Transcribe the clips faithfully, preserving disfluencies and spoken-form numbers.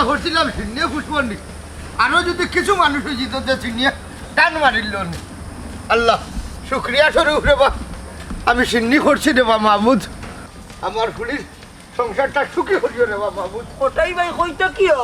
করছিলাম সিন্নি ফুসবনি। আরো যদি কিছু মানুষ অইযিতো তে সিন্নিয়ে টান মারিল নি। আল্লাহ, শুকরিয়া স্বরূপ রে বা, আমি সিন্নি করছি রে বা মাবুদ। আমার ফুড়ির সংসারটা সুখী করিও রে বা মাবুদ। কটাই ভাই, কইতা কিও?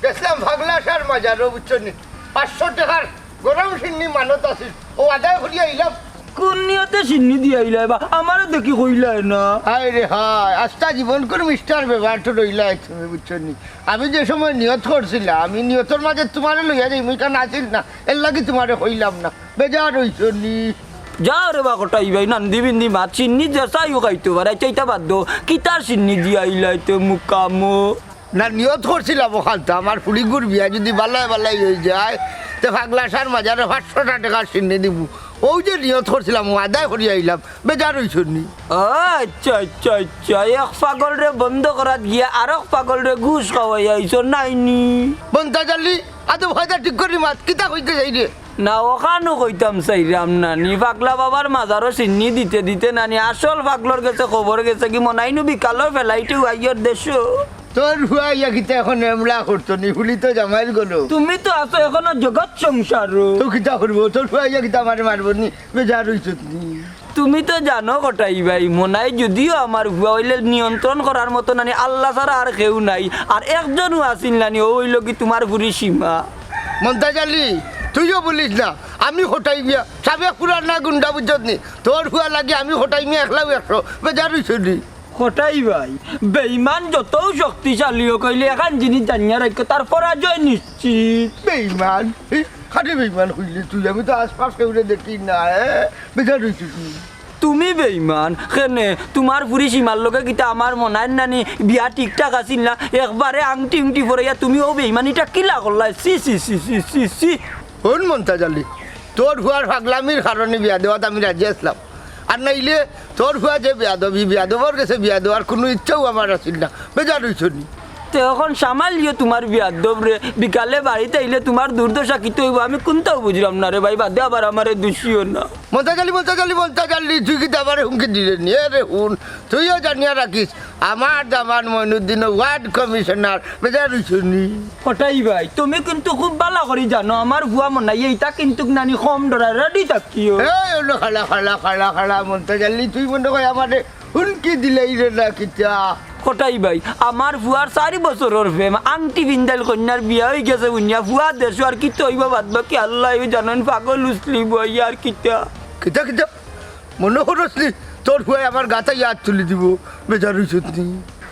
গেছিলাম পাগলা শাহর মাজারো, বুঝছো নি? পাঁচশো টেকার গরম সিন্নি মানত আছিল, অউ আদায় করিয়া আইলাম। কুন নিয়তে সিন্নি দিয়া আইলায় বা? আমারে দেখি কইলায় না। হায় রে হায়, আস্তা জীবন কুন মিষ্টার ব্যবহার তো রইলায় তুমি, বুঝছো নি? আমি যে সময় নিয়ত করছিলাম, আমি নিয়তর মাঝে তুমারে লইয়া যাইমু ইখান আছিল না, এরলাগি তুমারে কইলাম না। বেজার অইছো নি? যাও রে বা কটাই ভাই, নান্দি বিন্দি মাত, সিন্নি যেছাইও খাইতো পারে, আইচ্ছা ইতা বাদ দেও, কিতার সিন্নি দিয়া আইলায় তে মুকামো? না, নিয়ত করছিলাম অখানতা, আমার ফুড়িগুর বিয়া যদি বালায় বালায় অইযায়, তে পাগলা শাহর মাজারো পাঁচশোটা টেকার সিন্নি দিমু। অউ যে নিয়ত করছিলাম, অউ আদায় করিয়া আইলাম, বেজার অইছো নি? আইচ্ছা, আইচ্ছা, আইচ্ছা, এক পাগলরে বন্ধ করাত গিয়া আরক পাগলরে ঘুষ খাওয়াইয়া আইছো নায়নি? মন্তাজ আলী, আদব কায়দা ঠিক করি মাত, কিতা কইতে চাইরে? না, অখানউ কইতাম চাইরাম নানি, পাগলা বাবার মাজারো সিন্নি দিতে দিতে নানি, আসল পাগলর গেছে খবর গেছেগি, মনাইনু বিকালর ফ্লাইটেউ আইয়র দেশো। তোর ফুয়া আইয়া কিতা অখন এমলা করতো নি, ফুড়ি তো জামাইর ঘরো। তুমি তো আছো অখনো জগৎ সংসারো। তো কিতা করবো? তোর ফুয়া আইয়া কিতা আমারে মারবো নি? বেজার অইছত নি? তুমি তো জানো কটাই ভাই, মনাই যুদিও আমার ফুয়া অইলে নিয়ন্ত্রণ করার মতো নানি, আল্লা ছাড়া আর কেউ নাই। আর একজনউ আছিল নানি, অউ অইলোগি তুমার ফুড়ি সীমা। মন্তাজ আলী, তুইও বলিস না, আমি কটাই মিয়া, সাবেক পুরানা গুন্ডা, বুঝছত নি? তোর ফুয়ার লাগি আমি কটাই মিয়া একলাউ একশো, বেজার অইছত নি? কটাই ভাই, বেইমান যতউ শক্তিশালী অউক, অইলে এখান জিনিস জানিয়া রাখিও, তার পরাজয় নিশ্চিত। বেইমান? এই, খালি বেইমান কইলে তুই, আমি তো আশপাশ কেউরে দেখি না, এ? বেজার অইছত নি? তুমি বেইমান, কেনে? তুমার ফুড়ি সীমার লগে কিতা আমার মনাইর নানি বিয়া ঠিকঠাক আছিল না? একবারে আংটি উংটি পরাইয়া তুমি অউ বেইমানিটা কিলা করলায়? ছি, ছি, ছি। হুন মন্তাজ আলী, তোর ফুয়ার পাগলামির কারণে বিয়া দেওয়াত আমি রাজি আছলাম, আর নাইলে তোর ফুয়া যে বেয়াদব, ই বেয়াদবর গেছে বিয়া দেওয়ার কুনু ইচ্ছাউ আমার আছিল না। বেজার অইছো নি? তে অখন সামালিও তুমার বেয়াদবরে, বিকালে বাড়িত আইলে তুমার দুর্দশা কিতা অইবো আমি কুন্তাউ বুঝরাম না রে ভাই, বাদে আবার আমারে দুষিও না। মন্তাজ আলী, মন্তাজ আলী, মন্তাজ আলী, তুই কিতা আমারে হুমকি দিরে নি? এ রে হুন, তুইও জানিয়া রাখিস, আমার দামান মইনুদ্দিন ওয়ার্ড কমিশনার, বেজার অইছো নি? কটাই ভাই, তুমি কিন্তু খুব বালা করি জানো, আমার ফুয়া মনাইয়ে ইতা কিন্তুক নানি কম ডরায়, রেডি থাকিও। এই, অনো খাড়া, খাড়া, খাড়া, খাড়া, মন্তাজ আলী, তুই মনে কয় আমারে হুমকি দিলাইরে না কিতা? কটাই ভাই, আমার ফুয়ার চাইর বছরর প্রেম, আংটি পিন্দাইল কইন্যার বিয়া অইগেছে বুঝিয়া, ফুয়া দেশো আর কিতা অইবো বাদ বাকি আল্লায়উ জানইন, পাগল উছলিবো আর কিতা। কিতা, কিতা? মনো করছ নি তোর ফুয়ায় আমার গাত আইয়া আত তুলি দিবো? বেজার অইছত নি?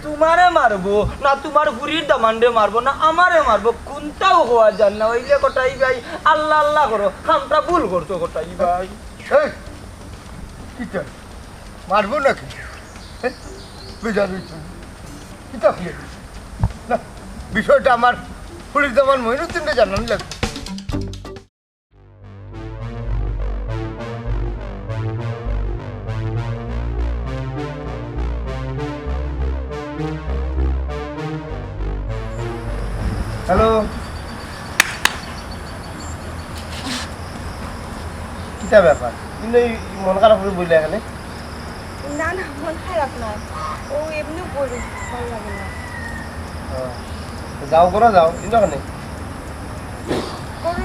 তুমারে মারবো না তুমার ফুড়ির দামানরে মারবো না আমারে মারবো, কুন্তাউ কওয়া যার না। অইলে কটাই ভাই, আল্লা আল্লা করো, কামটা ভুল করছো কটাই ভাই। এই, কিতা? মারবো নাকি? এই, বেজার অইছত নি? কিতা অইলো? না, বিষয়টা আমার ফুড়ির দামান মইনুদ্দিনরে জানানি লাগবো। হ্যালো। কিতা ব্যাপার? কিন্তু এই মন খারাপ করি বইলা এখানে? না, না, মন খারাপ না। ও এমনিউ বলি, ভালো লাগে না। ও, তো যাও, করো যাও, কিন্তু ওখানে। করো,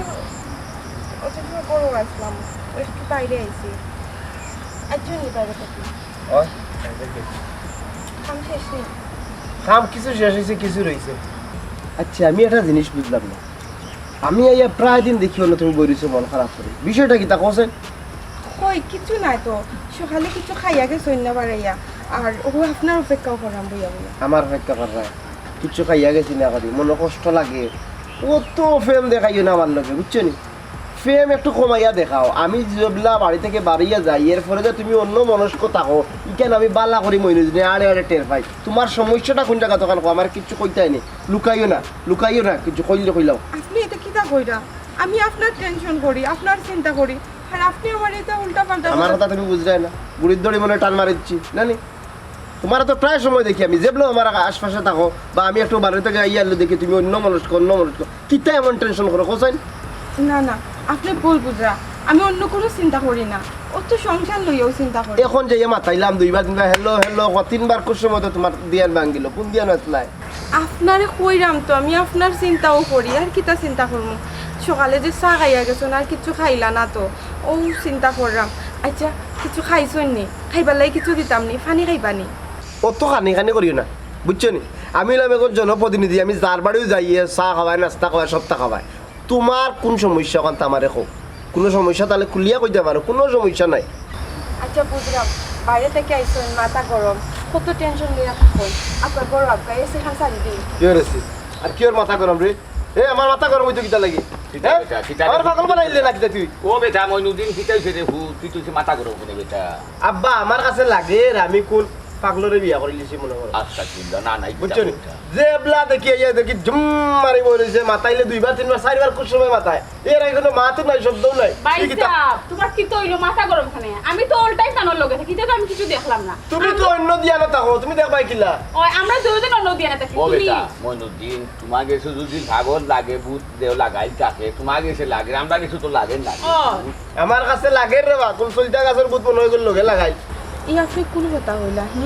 ওই যে সময় করো আসলাম, ওই একটু বাইরে আইছি। একজন বাইরে থাকি। ও, বাইরে থাকি। কাম শেষ নি? কাম কিছু শেষ অইছে, কিছু রইছে। আচ্ছা, আমি একটা জিনিস বুঝলাম না। আমি আইয়া প্রায় দিন দেখি অনো তুমি বই রইছো মন খারাপ করি। বিষয়টা কিতা কওছাইন? কই, কিচ্ছু নাই তো। সকালে কিচ্ছু খাইয়া গেছইন না বাড়াইয়া। আর ও আপনার অপেক্ষাও কররাম বইয়া বইয়া। আমার অপেক্ষা কররায়? কিচ্ছু খাইয়া গেছি না করি, মনো কষ্ট লাগে। অত প্রেম দেখাইও না আমার লগে, বুঝছো নি? প্রেম একটু কমাইয়া দেখাও। আমি যেবলা বাড়ি থাকি বারইয়া যাই, এরপরে যে তুমি অন্যমনস্ক থাকো, ইখান আমি বালা করি মইনুদ্দিনে আড়ে আড়ে টের পাই। তুমার সমস্যাটা কুন জাগাত অখান কও, আমারে কিচ্ছু কইতায় নি। লুকাইও না, লুকাইও না, কিচ্ছু কইলে কইলাও। আপনে ইতা কিতা কইরা? আমি আপনার টেনশন করি, আপনার চিন্তা করি, আর আপনে আমারে ইতা উল্টা পাল্টা আমার কথা। কথা তুমি বুঝরায় না, গুড়ির দড়ি মনে টান মারি দিছি, না নি? তুমারে তো প্রায় সময় দেখি আমি, যেবলা আমার আশপাশে থাকো, বা আমি একটু বাড়ি থাকি আইয়া আইলে দেখি তুমি অন্যমনস্ক, অন্যমনস্ক। কিতা এমন টেনশন করো, কওছাইন? না, না, আপনে ভুল বুঝরা। আমি অন্য কুনু চিন্তা করি না, অত সংসার লইয়াউ চিন্তা করি। অখন যে ইয়ে মাতাইলাম দুইবার তিনবার, হ্যালো, হ্যালো, ক-, তিনবার কুন সময় তো তুমার ধ্যান ভাঙ্গিলো, কুন ধ্যান আছলায়? আপনারে কইরাম তো, আমি আপনার চিন্তাও করি, আর কিতা চিন্তা করমু? সকালে যে চা খাইয়া গেছইন, আর কিচ্ছু খাইলা না তো, অউ চিন্তা কররাম। আচ্ছা, কিচ্ছু খাইছইন নি? খাইবার লাগি কিচ্ছু দিতাম নি, পানি খাইবা নি? অত কানি কানি করিও না, বুঝছো নি? আমি অইলাম একজন জনপ্রতিনিধি, আমি যার বাড়িউ যাই, এ চা খাওয়াই, নাস্তা খাওয়াই, সবতা খাওয়াই। তুমার কুন সমস্যা অখানতা আমারে কও। কুনু সমস্যা থাকলে খুলিয়া কইতায় পারো, কুনু সমস্যা নাই। আচ্ছা, বুঝরাম, বাইরে থাকি আইছইন, মাথা গরম, কত tension লইয়া থাকইন। আপনার বড় আব্বায় এসি খান ছাড়ি দিন। Cure AC? আর কিওর মাথা গরম রে? এ, আমার মাথা গরম অইতো কিতার লাগি? কিতা হ্যাঁ? বেটা, কিতা আমারে বেটা? পাগল বানাইলে না কিতা তুই? ও বেটা, মইনুদ্দিন, কিতা অইছে রে? হু, তুই, তুই মাথা গরম কেনে বেটা? আব্বা, আমার কাছে লাগের আমি কুন পাগলরে বিয়া করিলিছি মনো করো। আস্তাগফিরুল্লাহ, না, না, এই বুঝছো নি? কিতা বেটা? যে এবলা দেখি, এই দেখি, জুম মারি বই রইছে, মাতাইলে দুইবার, তিনবার, চাইরবার কুন সময় মাতায়। এর আগে কুনু মাতও নাই, শব্দও নাই। ভাই সাব, তুমার কিতা অইলো? মাথা গরম কেনে? আমি তো all time তানর লগে থাকি, ইতা তো আমি কিচ্ছু দেখলাম না। তুমি তো অইন্য দিয়ানো থাকো, তুমি দেখবায় কিলা? ওই, আমরা দুইজন অইন্য দিয়ানো থাকি। ও তুমি বেটা, মইনুদ্দিন, তুমার গেছে যদি পাগল লাগে, ভূত দেও লাগাইল থাকে, তুমার গেছে লাগে, আমরার গেছে তো লাগে না। ও। আমার কাছে লাগের রে বা, কুন চইলতা গাছর ভূত মনো অয় লগে লাগাইল। ই আপনি কুন কথা কইলা, হি?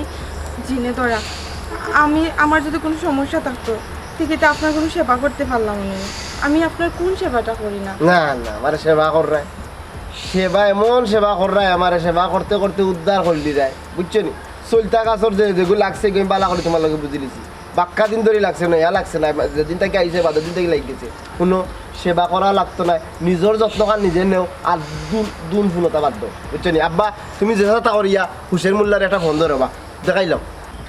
জিনে ধরা। আমি, আমার যদি কুনু সমস্যা থাকতো, তে কিতা আপনার কুনু সেবা করতে পারলাম নি? আমি আপনার কুন সেবাটা করি না? না, না, আমারে সেবা কররায়। সেবা, এমন সেবা কররায়, আমারে সেবা করতে করতে উদ্ধার করিলিরায়। বুঝছো নি? চইলতা গাছর যে, যেগু লাগছে, ইগু আমি বালা করি তুমার লগে বুঝিলিছি। বাক্কা দিন ধরি লাগছে না, ইয়া লাগছে না, যেদিন থাকি আইছে, বাদর দিন থাকি লাগি গেছে। হুনো, সেবা করা লাগতো নায়, নিজর যত্নখান নিজে নেও, আর দুন, দুন ফুনতা বাদ দেও, বুঝছো নি? আব্বা, তুমি যেতা করিয়া হুসেন মোল্লারে একটা ফোন ধরো বা, দেখাইলাম।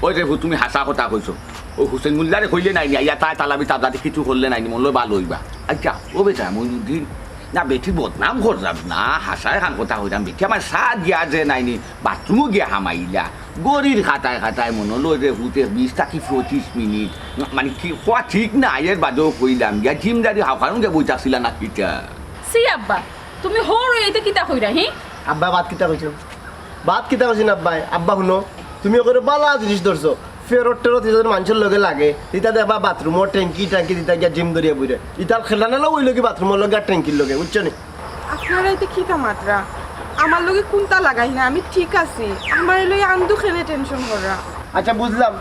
ওই রে ভূত, তুমি হাছা কথা কইছো। অউ হুসেন মোল্লারে কইলে নায় নি, আইয়া তাই তালাবি তাবলাতে কিচ্ছু করলে নায় নি, মনো অয় ভালা অইবা। আচ্ছা, ও বেটা মইনুদ্দিন, না, বেটির বদনাম কররাম না, হাছা এখান কথা কইরাম। বেটি আমার চা দিয়া যে নায় নি, বাথরুমো গিয়া হামাইলা। ঘড়ির কাটায় কাটায় মনো অয় রে ভূতে বিশ থাকি পঁচিশ মিনিট। মানে কি কওয়া ঠিক না, এর বাদেও কইলাম, গিয়া জিমদারি হাওকানো গিয়া বই থাকছিলা না কিতা? ছি আব্বা, তুমি হউর অইয়া ইতা কিতা কইরায়, হি? আব্বা, বাদ কিতা কইছো? বাদ কিতা কইছি না আব্বায়? আব্বা হুনো, তুমি অগুরে বালা জিনিস ধরছো। ফেরত টেরত ইতা যদি মানষর লগে লাগে, ইতা দেখবা বাথরুমর ট্যাঙ্কি ট্যাঙ্কি দিতা গিয়া জিম ধরিয়া বইরে। ইতার খেলা না অইলো কি বাথরুমর লগে আর ট্যাঙ্কির লগে, বুঝছো নি? আপনারা ইতা কিতা মাতরা? আমার লগে কুনতা লাগাইন না, আমি ঠিক আছি। আমারে লইয়া আন্দু কেনে tension কররা? আচ্ছা, বুঝলাম,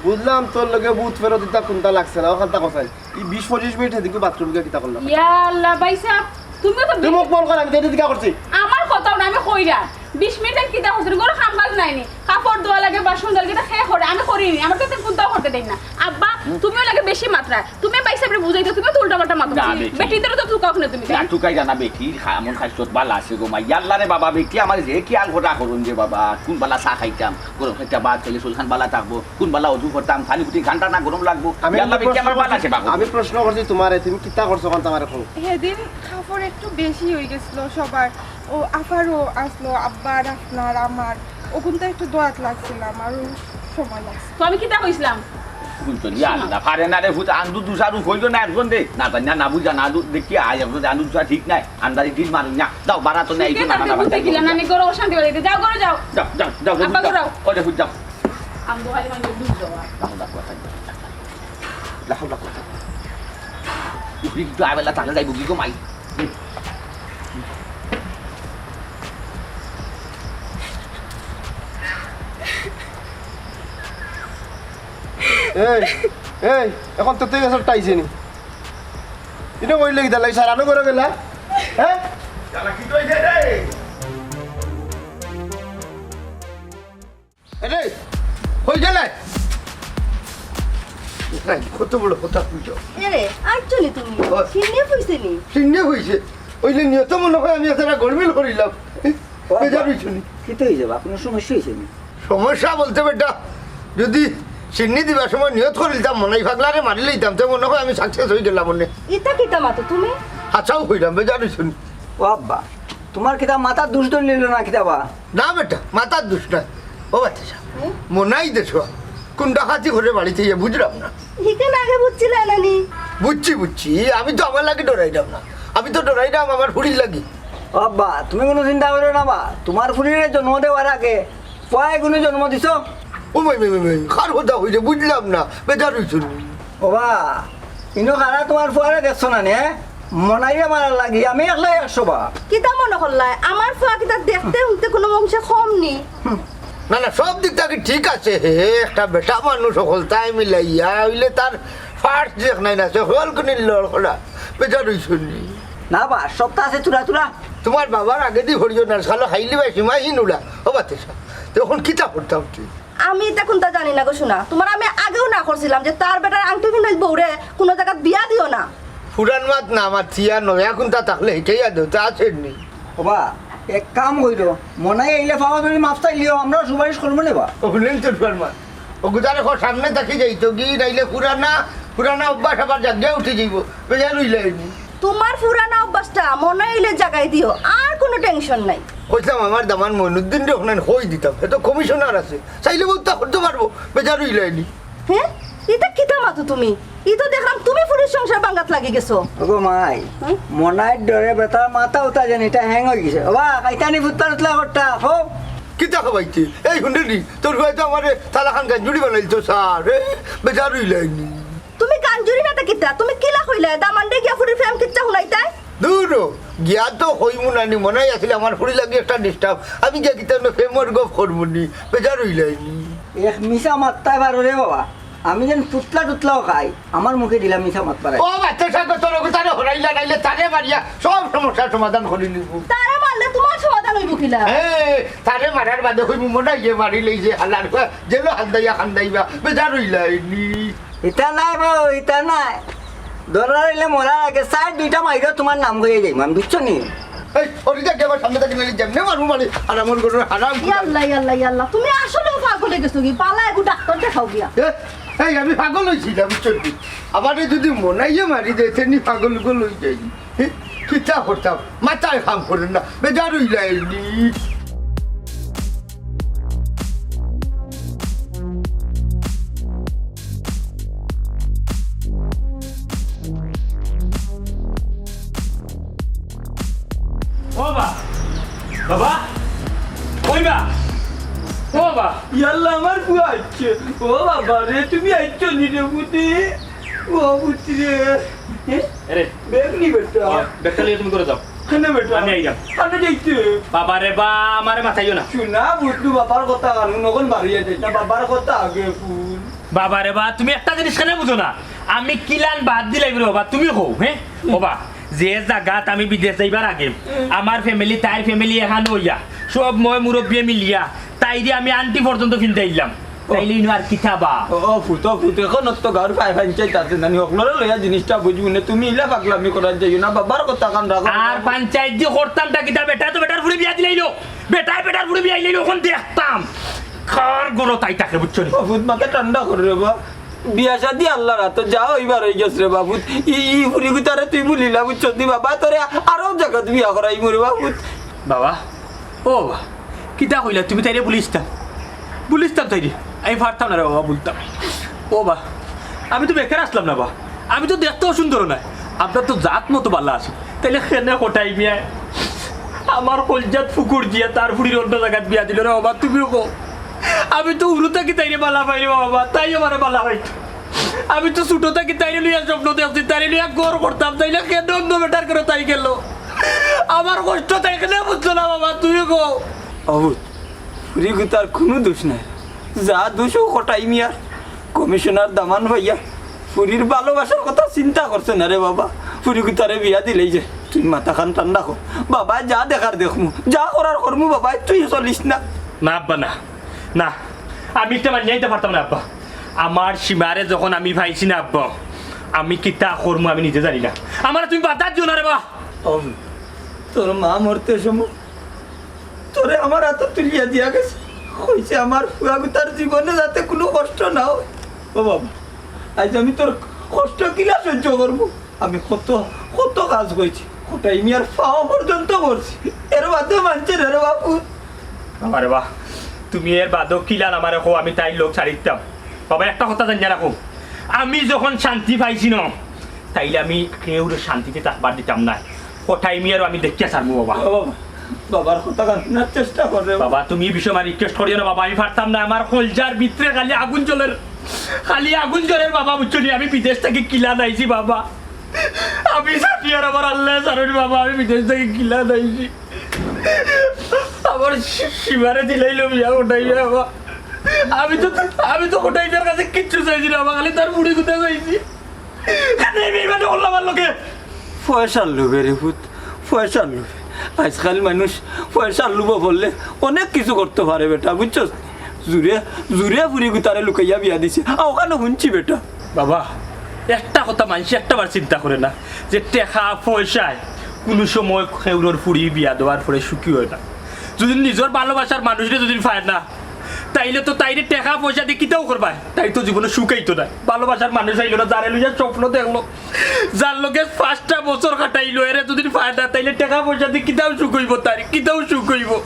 বুঝলাম, তোর লগে ভূত ফেরত ইতা কুনতা লাগছে না, অখানতা কথা। ই বিশ পঁচিশ মিনিট হেদিকে বাথরুম গিয়া কিতা করলাম? ইয়া আল্লাহ, ভাই সাব, তুমিও তো তুই মুখ বন্ধ কর, আমি তো ইদিকে করছি। আমার কথাও না, আমি কইরাম। বিশ মিনিট আমি কিতা করছি? ঘরো কাম কাজ নাই নি? কাপড় ধোয়া লাগে, বাসন ধোয়া লাগে, ইতা কে করে? আমি করি নি, আমারে তো কুনতাউ করতে দেইন না। আব্বা, তুমিও লাগে বেশি মাতরায়। তুমি ভাই সাবরে বুঝাইতায়, তুমি তো উল্টা পাল্টা মাতো। না, বেটি। বেটিন্তরে তো তুকাও না তুমি, না, তুকাই জানা বেটি, খা-, এমন খাইছত বালা আছে গো মাই। ইয়াল্লা রে বাবা, বেটি আমারে যে খিয়াল করা করইন যে বাবা, কুন বালা চা খাইতাম, গরম খাইতাম, ভাত খাইলে শরীরখান বালা থাকবো, কুন বালা অজু করতাম, খালি ফুটি ঘন্টা না গরম লাগবো। আমি ইয়াল্লা একটা বেটি আমার প্রশ্ন বালা করছি, সেবা করবো। আমি প্রশ্ন করছি তুমারে, তুমি কিতা করছো অখানতা আমারে কও। হেদিন কাপড় একটু বেশি অইগেছিল সবার, ও আফারও আসলো, আব্বার, আপনার, আমার, অগুনতা একটু ধোয়াত লাগছিলাম, আরো সময় লাগছে। তো আমি কিতা কইছিলাম? বুঝছো নি, আল্লাহ, পারে না রে, ভূত আন্দু দুসারু কইলো না একজন দে। না জানি না, না বুঝা, না দু-, দেখি আয় একজন দে, আন্দু দুসা ঠিক নাই, আন্দাজি দিল মারুন না। যাও, বাড়া তো নাই, এই যে নানা বাবা, দেখিলাম না, আমি ঘরো অশান্তি বাড়াইতে। যাও, ঘরো যাও। যাও, যাও, যাও, আব্বা, যাও। ঘরো। ওরে, ভূত যাও। আন্দু খালি মানে দুধ যাওয়া। লাহু আকবার। লাহু আকবার। উফরে কিন্তু আবেলা তাহলে যাইব কি গো মাই? এই, এই, অখন তো তুই গেছত টাইছে নি। ইনো কইলে কিতা লাগি সারানো করে গেলা? হ্যাঁ? এরে, কই গেলে? এই, কত বড় কথা কইছো। এরে, আইছো নি তুমি? ও। সিন্নি হইছে নি? সিন্নি হইছে। অইলে নিয়ত মনো অয় আমি একটা গরমিল করিলাম। ও, বেজার হইছো নি? কিতা হইছে বা? কোনো সমস্যা হইছে নি? সমস্যা বলতে বেটা, যদি সিন্নি দিবার সময় নিয়ত করিলতাম, মনাই পাগলারে মারি লইতাম, তে মনো অয় আমি success হই গেলাম মনে। ইতা কিতা মাতো তুমি? হাছাউ কইলাম, বেজার হইছো নি? ও আব্বা, তুমার কিতা মাথার দুষ ধরিলিলো না কিতা বা? না বেটা, মাথার দুষ নায়। ও বাচ্চা, হুম? মনাই দেশো, কোন ডাকাতি করে বাড়িত ইয়া বুঝলাম না। হিখান আগে বুঝছিলা না নি? বুঝছি, বুঝছি, আমি তো আমার লাগি ডরাইলাম না, আমি তো ডরাইলাম আমার ফুড়ির লাগি। ও আব্বা, তুমি কোনো চিন্তা করিও না বা, তুমার ফুড়িরে জন্ম দেওয়ার আগে পুয়ায় কুনু জন্ম দিছো? ও মাই, মাই, মাই, মাই, কার কথা কইরে বুঝলাম না, বেজার হইছো নি? ও বা, ইনো কারা তুমার পুয়ারে দেখছো না নি, হ্যাঁ? মনাইরে মারার লাগি আমি একলাই একশো বা। কিতা মনো করলায়? আমার পুয়া কিতা দেখতে হুনতে কুনু অংশে কম নি? না, না, সব দিক থাকি ঠিক আছে হে, একটা বেটা মানুষ অকলতায় মিলাইয়া অইলে তার ফার্স্ট দেখ নাই না, সে হল কোন লড় করা, বেজার অইছো নি? না বা, সবতা আছে থুড়া থুড়া। তুমার বাবার আগেদি হরিও না, খালো খাইলি বা সীমাহীন উড়া। ও বাতেশা, তখন কিতা করতাম তুই? আমি ইতা কুনতা জানি না গো সোনা, তুমার আমি আগেও না করছিলাম যে তার বেটার আংটি ফিনাইল বউরে কুনু জাগাত বিয়া দিও না। পুরান মাত না মাতিয়া নয়া কুনতা থাকলে হিকাইয়া দেও, তা আছে নি? ওবা, এক কাম কইরো, মনাই আইলে ফাওয়া ধরি মাফ চাইলিও, আমরা সুপারিশ করবো নে বা। ও হুনলেন তো পুরান মাত। ও গুজারে কো সামনে থাকি যাইতো গি, নাইলে পুরানা, পুরানা অভ্যাস আবার জাগিয়া উঠি যাইবো। বেজার অইলায়নি। তুমার পুরানা অভ্যাসটা মনাই আইলে জাগাই দিও, আর কুনু টেনশন নাই। কইতাম আমার দামান মইনুদ্দিনরে অখান কই দিতাম, হে তো কমিশনার আছে, চাইলে বউতা করতে পারবো, বেজার অইলায়নি। হে? ইতা কিতা মাতো তুমি? ই তো দেখলাম তুমি ফুরির সংসার ভাঙ্গাত লাগি গেছো। ওগো মাই, হুম? মনাইর ডরে বেটার মাথা উতা যেন ইটা হ্যাং অই গেছে। ওবা, কাইতানি ফুতলা টুতলা করতা, হো। কিতা খাবাইতে? এই হুনরে নি, তোর ভাই তো আমারে তালাখান গাঞ্জুরি বানাইল তো স্যার, এ? বেজার অইলায়নি। তুমি গাঞ্জুরি না তা কিতা? তুমি কিলা কইলা? দামানরে গিয়া ফুরির প্রেম কিচ্ছা হুনাইতায়? দূর ও, গিয়া তো কইমু নানি, মনাই আছিল আমার ফুরি লাগি একটা ডিস্টার্ব। আমি গিয়া কিতা অন্য প্রেমর গপ করমু নি, বেজার অইলায়নি। এক মিছা মাততায় পারো রে বাবা, আমি যেন ফুতলা টুতলাও খাই, আমার মুখে দিলা মিছা মাত পারাই। ও বাচ্চা সাহেব, তোর ওকে তারে হরাইলা, নাইলে তারে মারিয়া সব সমস্যার সমাধান করি নিব। তারে মারলে তুমার সমাধান অইবো কিলা? এ, তারে মারার বাদে কইমু মনাইয়ে মারি লইছে হালার, জেলো হান্দাইয়া খান্দাইবা, বেজার অইলায়নি। ইতা নায় বউ, ইতা নায়। দরকার অইলে মরার আগে চাইর দুইটা মাইরো তুমার নাম কইয়া যাইমু আমি, বুঝছো নি? এই, ওরে যা, আমার সামনে থাকি নাইলে যেমনে মারমু মারি, হারামর ঘরর হারাম। ইয়াল্লা, ইয়াল্লা, ইয়াল্লা, তুমি আসলেও পাগল অই গেছো গি? বালা এগু ডাক্তার দেখাও গিয়া। এ, এই, আমি পাগল অইছি না, বুঝছো নি? আমারে যদি মনাইয়ে মারি দেয়, তে নি পাগল উগল অই যাই। এ, কিতা করতাম? মাথায় কাম করে না, বেজার অইলায়নি। ও বা, বাবা, কই বা? ও বা। ইয়াল্লা, আমার ফুয়া আইছে। ও বাবা রে, তুমি আইছো নি রে পুতি? ও পুতি রে। এ? আরে। ব্যাগ নি বেটা। ও, ব্যাগটা লইয়া তুমি ঘরো যাও। কেনে বেটা? আমি আইরাম। কেনে যাইতে? বাবা রে বা, আমারে মাতাইও না। হুন না, বুঝলু বাবার কথা কানো, নগন বাড়িয়া যাইস না, বাবার কথা আগে হুন। বাবা রে বা, তুমি একটা জিনিস কেনে বুঝো না? আমি কিলান বাদ দিলাই রে বাবা, তুমি কও, হে? ও বা, যে জাগাত আমি বিদেশ যাইবার আগে, আমার ফ্যামিলি, তাইর ফ্যামিলি এখান অইয়া, সব ময় মুরব্বিয়ে মিলিয়া, তাইরে আমি আংটি পর্যন্ত ফিন্দাইলাম। তাইলে ইনো আর কিতা বা? ও, ও ফুত, ও ফুত, অখন তো গাঁওর পাই পঞ্চায়েত আছে, জানি হকলরে লইয়া জিনিসটা বুঝবো না। তুমি ইলা পাগলামি করার যাইও না, বাবার কথা কান রাখো। আর পঞ্চায়েত দি করতাম তা কিতা, বেটা তো বেটার ফুড়ি বিয়া দিলাইলো, বেটায় বেটার ফুড়ি বিয়া দিলাইলো, অখন দেখতাম কার ঘরো তাই থাকে, বুঝছো নি? ও ফুত, মাথা ঠান্ডা করো রে বা। বিয়া শাদি আল্লার আতো, যা অইবার অই গেছে রে বাপুত। ই, ই ফুড়ি গুতারে তুই ভুলিলা, বুঝছো নি বাবা? তোরে আরো জাগাত বিয়া করাইমু রে বাপুত। বাবা, ও বাবা, কিতা কইলা তুমি? তাইরে ভুলিস্তাম, ভুলিস্তাম তাইরে। আমি পারতাম না রে বাবা, ভুলতাম। ও বা, আমি তো বেকার আছলাম না বা, আমি তো দেখতেও সুন্দর নায়, আপনার তো জাত মতো বালা আছে। তাইলে কেনে কটাই মিয়ায় আমার কলজাত ফুকুর দিয়া তার ফুড়ির অন্য জাগাত বিয়া দিলো রে বাবা? তুমিও কও, আমি তো হুরু থাকি তাইরে বালা পাই রে বাবা, তাই আমারে বালা পাইতো। আমি তো ছোট থাকি তাইরে লইয়া স্বপ্ন দেখছি, তাইরে লইয়া ঘর করতাম, তাইলে কেনে অন্য বেটার ঘরো তাই গেলো? আমার কষ্ট তাই কেনে বুঝলো না বাবা, তুই কও। অবুত, ফুড়ি গুতার কুনু দোষ নাই, যা দোষ অউ কটাই মিয়ার। কমিশনার দামান পাইয়া ফুড়ির ভালোবাসার কথা চিন্তা করছে না রে বাবা, ফুড়ি গুতারে বিয়া দিলাইছে। তুই মাথাখান ঠান্ডা কর বাবা, যা দেখার দেখমু, যা করার করমু বাবা, তুই চলিস না। না আব্বা, না, না, আমি ইটা মানিয়া নিতাম পারতাম না আব্বা। আমার সীমারে যখন আমি পাইছি না আব্বা, আমি কিতা করমু আমি নিজে জানি না। আমারে তুমি বাধা দিও না রে বা। অবুত, তোর মা মরতে সময় তোরে আমার আতো তুলিয়া দিয়া গেছে, কইছে আমার ফুয়া গুতার জীবনে যাতে কুনু কষ্ট না অয়। ও বাবা, আইজ আমি তোর কষ্ট কিলা সহ্য করমু? আমি কত, কত কাজ কইছি, কটাই মিয়ার পাও পর্যন্ত পড়ছি, এর বাদেও মানছে না রে বাপু। বাবা রে বা, তুমি এর বাদেও কিলান আমারে কও, আমি তাইর লগ ছাড়ি দিতাম। বাবা, একটা কথা জানিয়া রাখো, আমি যখন শান্তি পাইছি না, তাইলে আমি কেউরে শান্তিতে থাকবার দিতাম না। কটাই মিয়ারও আমি দেখিয়া ছাড়মু বাবা। ও বাবা, বাবার কথা কান হুনার চেষ্টা কর রে বাবা। বাবা, তুমি ই বিষয়ে আমারে রিকোয়েস্ট করিও না বাবা, আমি পারতাম না। আমার কলজার ভিতরে খালি আগুন জ্বলের, খালি আগুন জ্বলের বাবা, বুঝছো নি? আমি বিদেশ থাকি কিলান আইছি বাবা, আমি জানি আর আমার আল্লায় জানইন বাবা, আমি বিদেশ থাকি কিলান আইছি। আমার সী-, সীমারে দিলাইলো বিয়া উঠাইয়া বাবা। আমি তো, আমি তো কটাইটার কাছে কিচ্ছু চাইছি না, আমার খালি তার ফুড়ি গুতা চাইছি। কেনে এই বেইমানি করলা আমার লগে? পয়সার লোভে রে পুত, পয়সার লোভে। আইজকাইল মানুষ পয়সার লোভে পড়লে অনেক কিছু করতো পারে বেটা, বুঝছস? জুরে, জুরে ফুড়ি গুতারে লুকাইয়া বিয়া দিছে, আর অখান হুনছি বেটা। বাবা, একটা কথা মানষে একটা বার চিন্তা করে না যে টেকা পয়সায় কুনু সময় কেউরর ফুড়ি বিয়া দেওয়ার পরে সুখী অয় না। যুদি নিজর ভালোবাসার মানুষরে যুদি পায় না, তাইলে তো তাইরে টেকা পয়সা দি কিতাও করবায়, তাইর তো জীবনে সুখ আইতো নায়। ভালোবাসার মানুষ আইলো না, যারে লইয়া স্বপ্ন দেখলো, যার লগে পাঁচটা বছর কাটাইলো, এরে যুদি পায় না, তাইলে টেকা পয়সা দি কিতাও সুখ অইবো তাইর, কিতাও সুখ অইবো?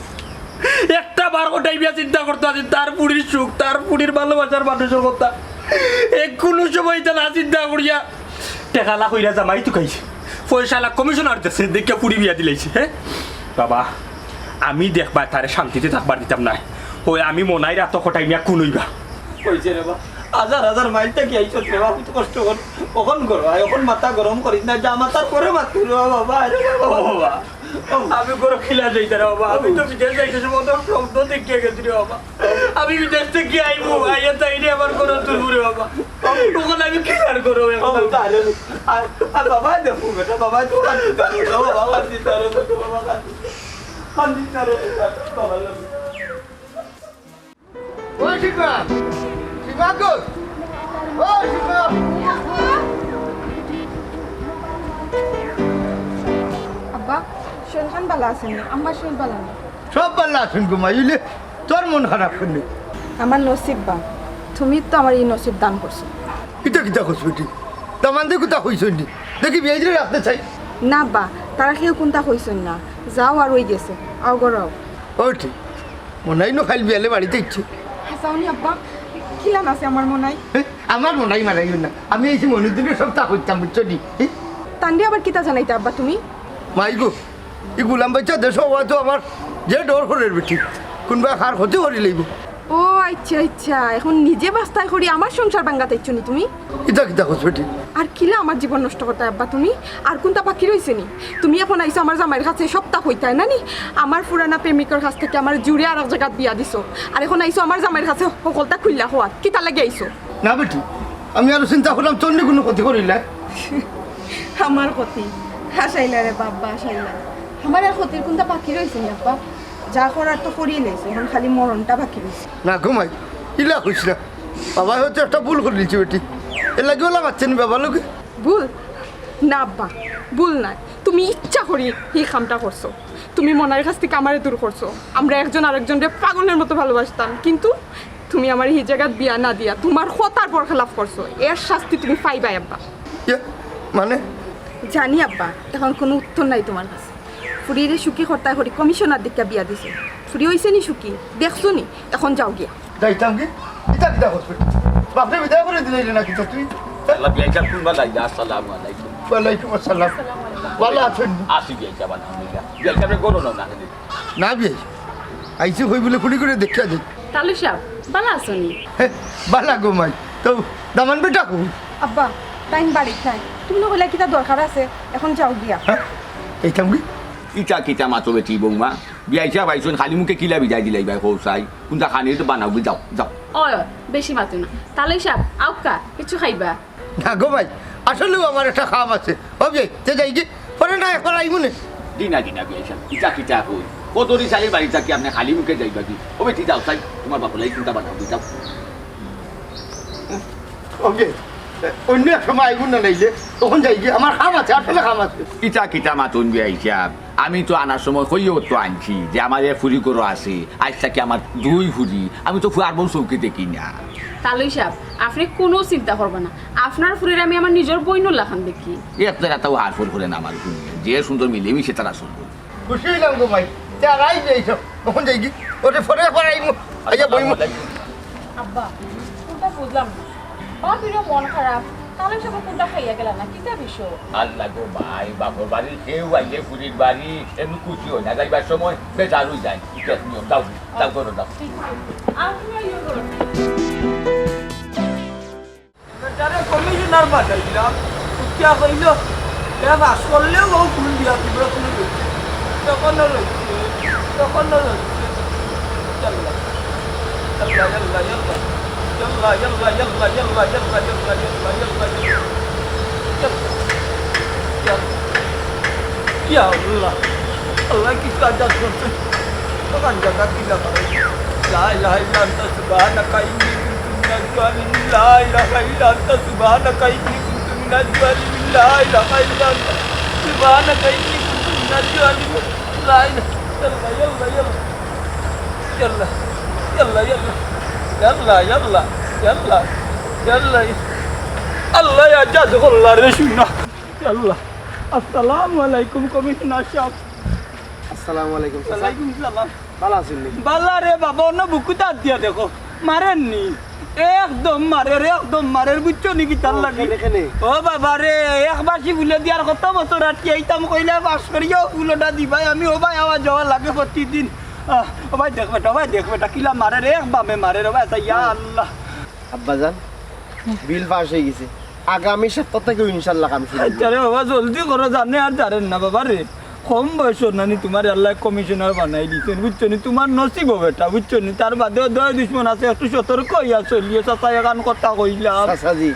একটা বার কটাই বিয়া চিন্তা করতো আছে, তার ফুড়ির সুখ, তার ফুড়ির ভালোবাসার মানুষর কথা। এ কুনু সময় ইতা না চিন্তা করিয়া টেকালা কইরা জামাই তুকাইছে, পয়সালা কমিশনার দেশে দেখিয়া ফুড়ি বিয়া দিলাইছে। হে বাবা, আমি দেখবা তারে শান্তিতে থাকবার দিতাম নায়। অয় আমি মনাইর আতো কটাই মিয়া কুন অইবা? কইছে রে বা, হাজার হাজার মাইল থাকি আইছস রে বা, কত কষ্ট কর। অখন করো, আয় অখন মাথা গরম করিস না, যা মাথার পরে মাত করো বাবা, আরে বাবা। ও বাবা, আমি ঘরো কিলা যাইতাম রে বাবা, আমি তো বিদেশ যাইতে সময় তো স্বপ্ন দেখিয়া গেছি রে বাবা। আমি বিদেশ থাকি আইমু, আইয়া তাইরে আমার ঘরো তুলমু রে বাবা। অখন আমি কিলা করমু অখন? আরে, আর, আর বাবা দেখো বেটা, বাবা তো কান্দি তারে, বাবা কান্দি তারে, বাবা কান্দি, কান্দি তারে, বাবা লাগে। ও শিবা, শিবা গো, ও শিবা। আব্বা, শরীর খান বালা আছে নি? আম্মার শরীর বালা না? সব বালা আছইন গো মাই, ইলে তোর মন খারাপ কেনে? আমার নসিব বা, তুমি তো আমার ই নসিব দান করছো। ইতা কিতা কস বেটি? দামান্দে কুন্তা কইছইন নি? দেখি বিয়াইরে রাখতে চাই। না বা, তারা কেউ কুন্তা কইছইন না। যাও আর অই গেছে। আও ঘরো আও। ও ঠিক। মনাই নু কাইল বিয়ালে বাড়িত আইছে। হাছাও নি আব্বা, কিলান আছে আমার মনাই? হে, আমার মনাই মারাইও না। আমি আইছি মইনুদ্দিনরে সবতা কইতাম, বুঝছো নি? হে? তানরে আবার কিতা জানাইতা আব্বা তুমি? মাই গো, ই গুলাম বাইচ্চা দেশো অওয়ায় তো আমার যে ডর করের বেটি, কুনবায় কার ক্ষতি করিলাইবো। ও আইচ্ছা, আইচ্ছা, অখন নিজে বাস্তায় করি আমার সংসার ভাঙ্গাত আইছো নি তুমি? ইতা কিতা কস বেটি? আর কিলা আমার জীবন নষ্ট করতায় আব্বা তুমি? আর কুন্তা বাকি রইছে নি? তুমি অখন আইছো আমার জামাইর কাছে সবতা কইতায় না নি? আমার পুরানা প্রেমিকর কাছ থাকি আমারে জুরে আরক জাগাত বিয়া দিছো, আর অখন আইছো আমার জামাইর কাছে হকলতা খুইলা কওয়াত। কিতার লাগি আইছো? না বেটি, আমি আরো চিন্তা করলাম তোর নি কুনু ক্ষতি করিলায়। আমার ক্ষতি? হাছাইলা রে বাবা, হাছাইলা। আমার আর ক্ষতির কুন্তা বাকি রইছে নি আব্বা? যা করার তো করিলাইছি, অখন খালি মরণটা বাকি রইছে। না গো মাই, ইলা কইস না। বাবায় হয়তো একটা ভুল করিলিছে বেটি, এরলাগি অলা মাতছে নি বাবার লগে। ভুল? না আব্বা, ভুল নায়। তুমি ইচ্ছা করি ই কামটা করছো। তুমি মনাইর কাছ থাকি আমারে দূর করছো। আমরা একজন আরকজনরে পাগলর মতো ভালোবাসতাম, কিন্তু তুমি আমারে হি জাগাত বিয়া না দিয়া তুমার কথার বরখেলাফ করছো। এর শাস্তি তুমি পাইবায় আব্বা। ইয়ে, মানে? জানি আব্বা, অখন কুনু উত্তর নাই তুমার কাছে। ফুড়িরে সুখী করতায় করি কমিশনার দেখিয়া বিয়া দিছো। ফুড়ি অইছে নি সুখী? দেখছো নি? অখন যাও গিয়া। যাইতাম কি? ইতা কিতা কস বেটি? বাপরে বিদায় করি দিলাইলে না কিতা তুই? আল্লাহ, বিয়াই সাব কুনবায় যাইতা? আসসালামু আলাইকুম। ওয়ালাইকুম আসসালাম। বালা আছইন? আছি বিয়াই সাব, আলহামদুলিল্লাহ। বিয়াই সাবরে ঘরো নেও না কেনে? না বিয়াই, আইছি কই বুলে ফুড়িগুরে দেখিয়া যাই। তালুক সাব, বালা আছো নি? হে, বালা গো মাই। তো দামান বেটা কই? আব্বা, তাইন বাড়িত নাই। তুমি না কইলা কিতা দরকার আছে, অখন যাও গিয়া। হে, এইতাম কি? ইতা কিতা মাতো বেটি বউমা? বিয়াই সাব আইছইন, খালি মুখে কিলা বিদায় দিলাইবায় কও চাই? কুন্তা খানি তো বানাও, যাও, যাও। অয়, অয়, বেশি মাতো না। তালুক সাব, আউক্কা, কিচ্ছু খাইবা? না গো মাই, আসলেউ আমার একটা কাম আছে। ও বিয়াই, তে যাইগি? পরে না একবার আইমু নে। জি না, জি না, বিয়াই সাব, ইতা কিতা কইন? কদরি চাইর বাড়ি থাকি আপনে খালি মুখে যাইবা কি? ও বেটি যাও চাই, তুমার বাপর লাগি কুন্তা বানাও, যাও। ও বিয়াই, অইন্য এক সময় আইমু না নাইলে, অখন যাইগি, আমার কাম আছে, আসলে কাম আছে। ইতা কিতা মাতইন বিয়াই সাব? আমি তো আনার সময় কইয়াউ তো আনছি যে আমার এক ফুড়ি ঘরো আছে, আইজ থাকি আমার দুই ফুড়ি, আমি তো ফুয়ার বউ চউখে দেখি না। তালুক সাব, আপনে কুনু চিন্তা করবা না, আপনার ফুড়িরে আমি আমার নিজর বইনর লাখান দেখি। এক জাগাত তাও হারফর করে না আমার ফুড়ি, যে সুন্দর মিলেমিশে তারা সুন্দর। খুশি অইলাম গো মাই, তে আর আই যাই সব, অখন যাইগি, ওরে পরে একবার আইমু, আইয়া বইমু। আব্বা, কুন্তা বুঝলাম না। বাপেরও মন খারাপ, তালুক সাবর কুন্তা খাইয়া গেলা না, কিতা বিষয়? আল্লাহ গো মাই, বাপর বাড়ির কেউ আইলে ফুড়ির বাড়ি এমনে খুশি অয় না, যাইবার সময় বেজার অই যায়। ঠিক আছে, নিও, যাও, যাও, করো, যাও। ঠিক আছে। আর তুমি আইও করো। বেটারে কমিশনার পাঠাইলাম, উঠিয়া কইল, এ পাস করলেও ও ফুল দিয়া দিবে, ফুল দিবে। তখনও রয়েছে, তখনও রয়েছে। ইয়াল্লা, ইয়াল্লা, ইয়াল্লা। ইয়াল্লা, ইয়াল্লা, ইয়াল্লা। ইয়া আল্লাহ। আল্লাহ, কি কাজ করছে? দোকান জায়গা কি লাগাবে? লা ইলাহা ইল্লা আনতা সুবহানাকা ইন্নী কুনতু মিনাজ জালিমিন। লা ইলাহা ইল্লা আনতা সুবহানাকা ইন্নী কুনতু মিনাজ জালিমিন। লা ইলাহা ইল্লা আনতা সুবহানাকা ইন্নী কুনতু মিনাজ জালিমিন। লা ইলাহা, ইয়াল্লা, ইয়াল্লা, ইয়াল্লা। ইয়াল্লা, ইয়াল্লা, ইয়াল্লা। ইয়াল্লা, ইয়াল্লা, ইয়াল্লা। ইয়াল্লা, ইয়া জাজগল্লা রে শুনা। ইয়াল্লা। আসসালামু আলাইকুম কমিশনার সাহেব। আসসালামু আলাইকুম, চাচা। ওয়ালাইকুম সালাম। ভালা আছইন নি? ভালা রে বাবা, অনো বুকুত আত দিয়া দেখো। মারের নি? একদম মারের, একদম মারের, বুঝছো নি কিতার ও, লাগি? কেনে, কেনে? ও বাবা রে, এক বাঁশি ফুলে দিয়ার কত বছর আটকি আইতাম, কইলা পাশ করিয়াও ফুলটা দিবাই, আমি ও ভাই আওয়া যাওয়া লাগে প্রতিদিন। আহ, ও ভাই দেখ বেটা, ও ভাই দেখ বেটা, কিলা মারের, এক বামে মারের, ও ভাই, আচ্ছা, ইয়া আল্লাহ। আব্বাজান, বিল পাস অই গেছে, আগামী সপ্তাহ থাকি ইনশাল্লাহ কাম শুরু অইবো। আচ্ছা রে বাবা, জলদি করো, জানে আর জানেন না বাবা রে। কম বয়সর নানি তুমারে আল্লায় কমিশনার বানাই দিছইন, বুঝছো নি? তুমার নসিব বেটা, বুঝছো নি? তার বাদেও দয় দুশমন আছে, একটু সতর্ক অইয়া চলিও, চাচা এখান কথা কইলাম। চাচাজি,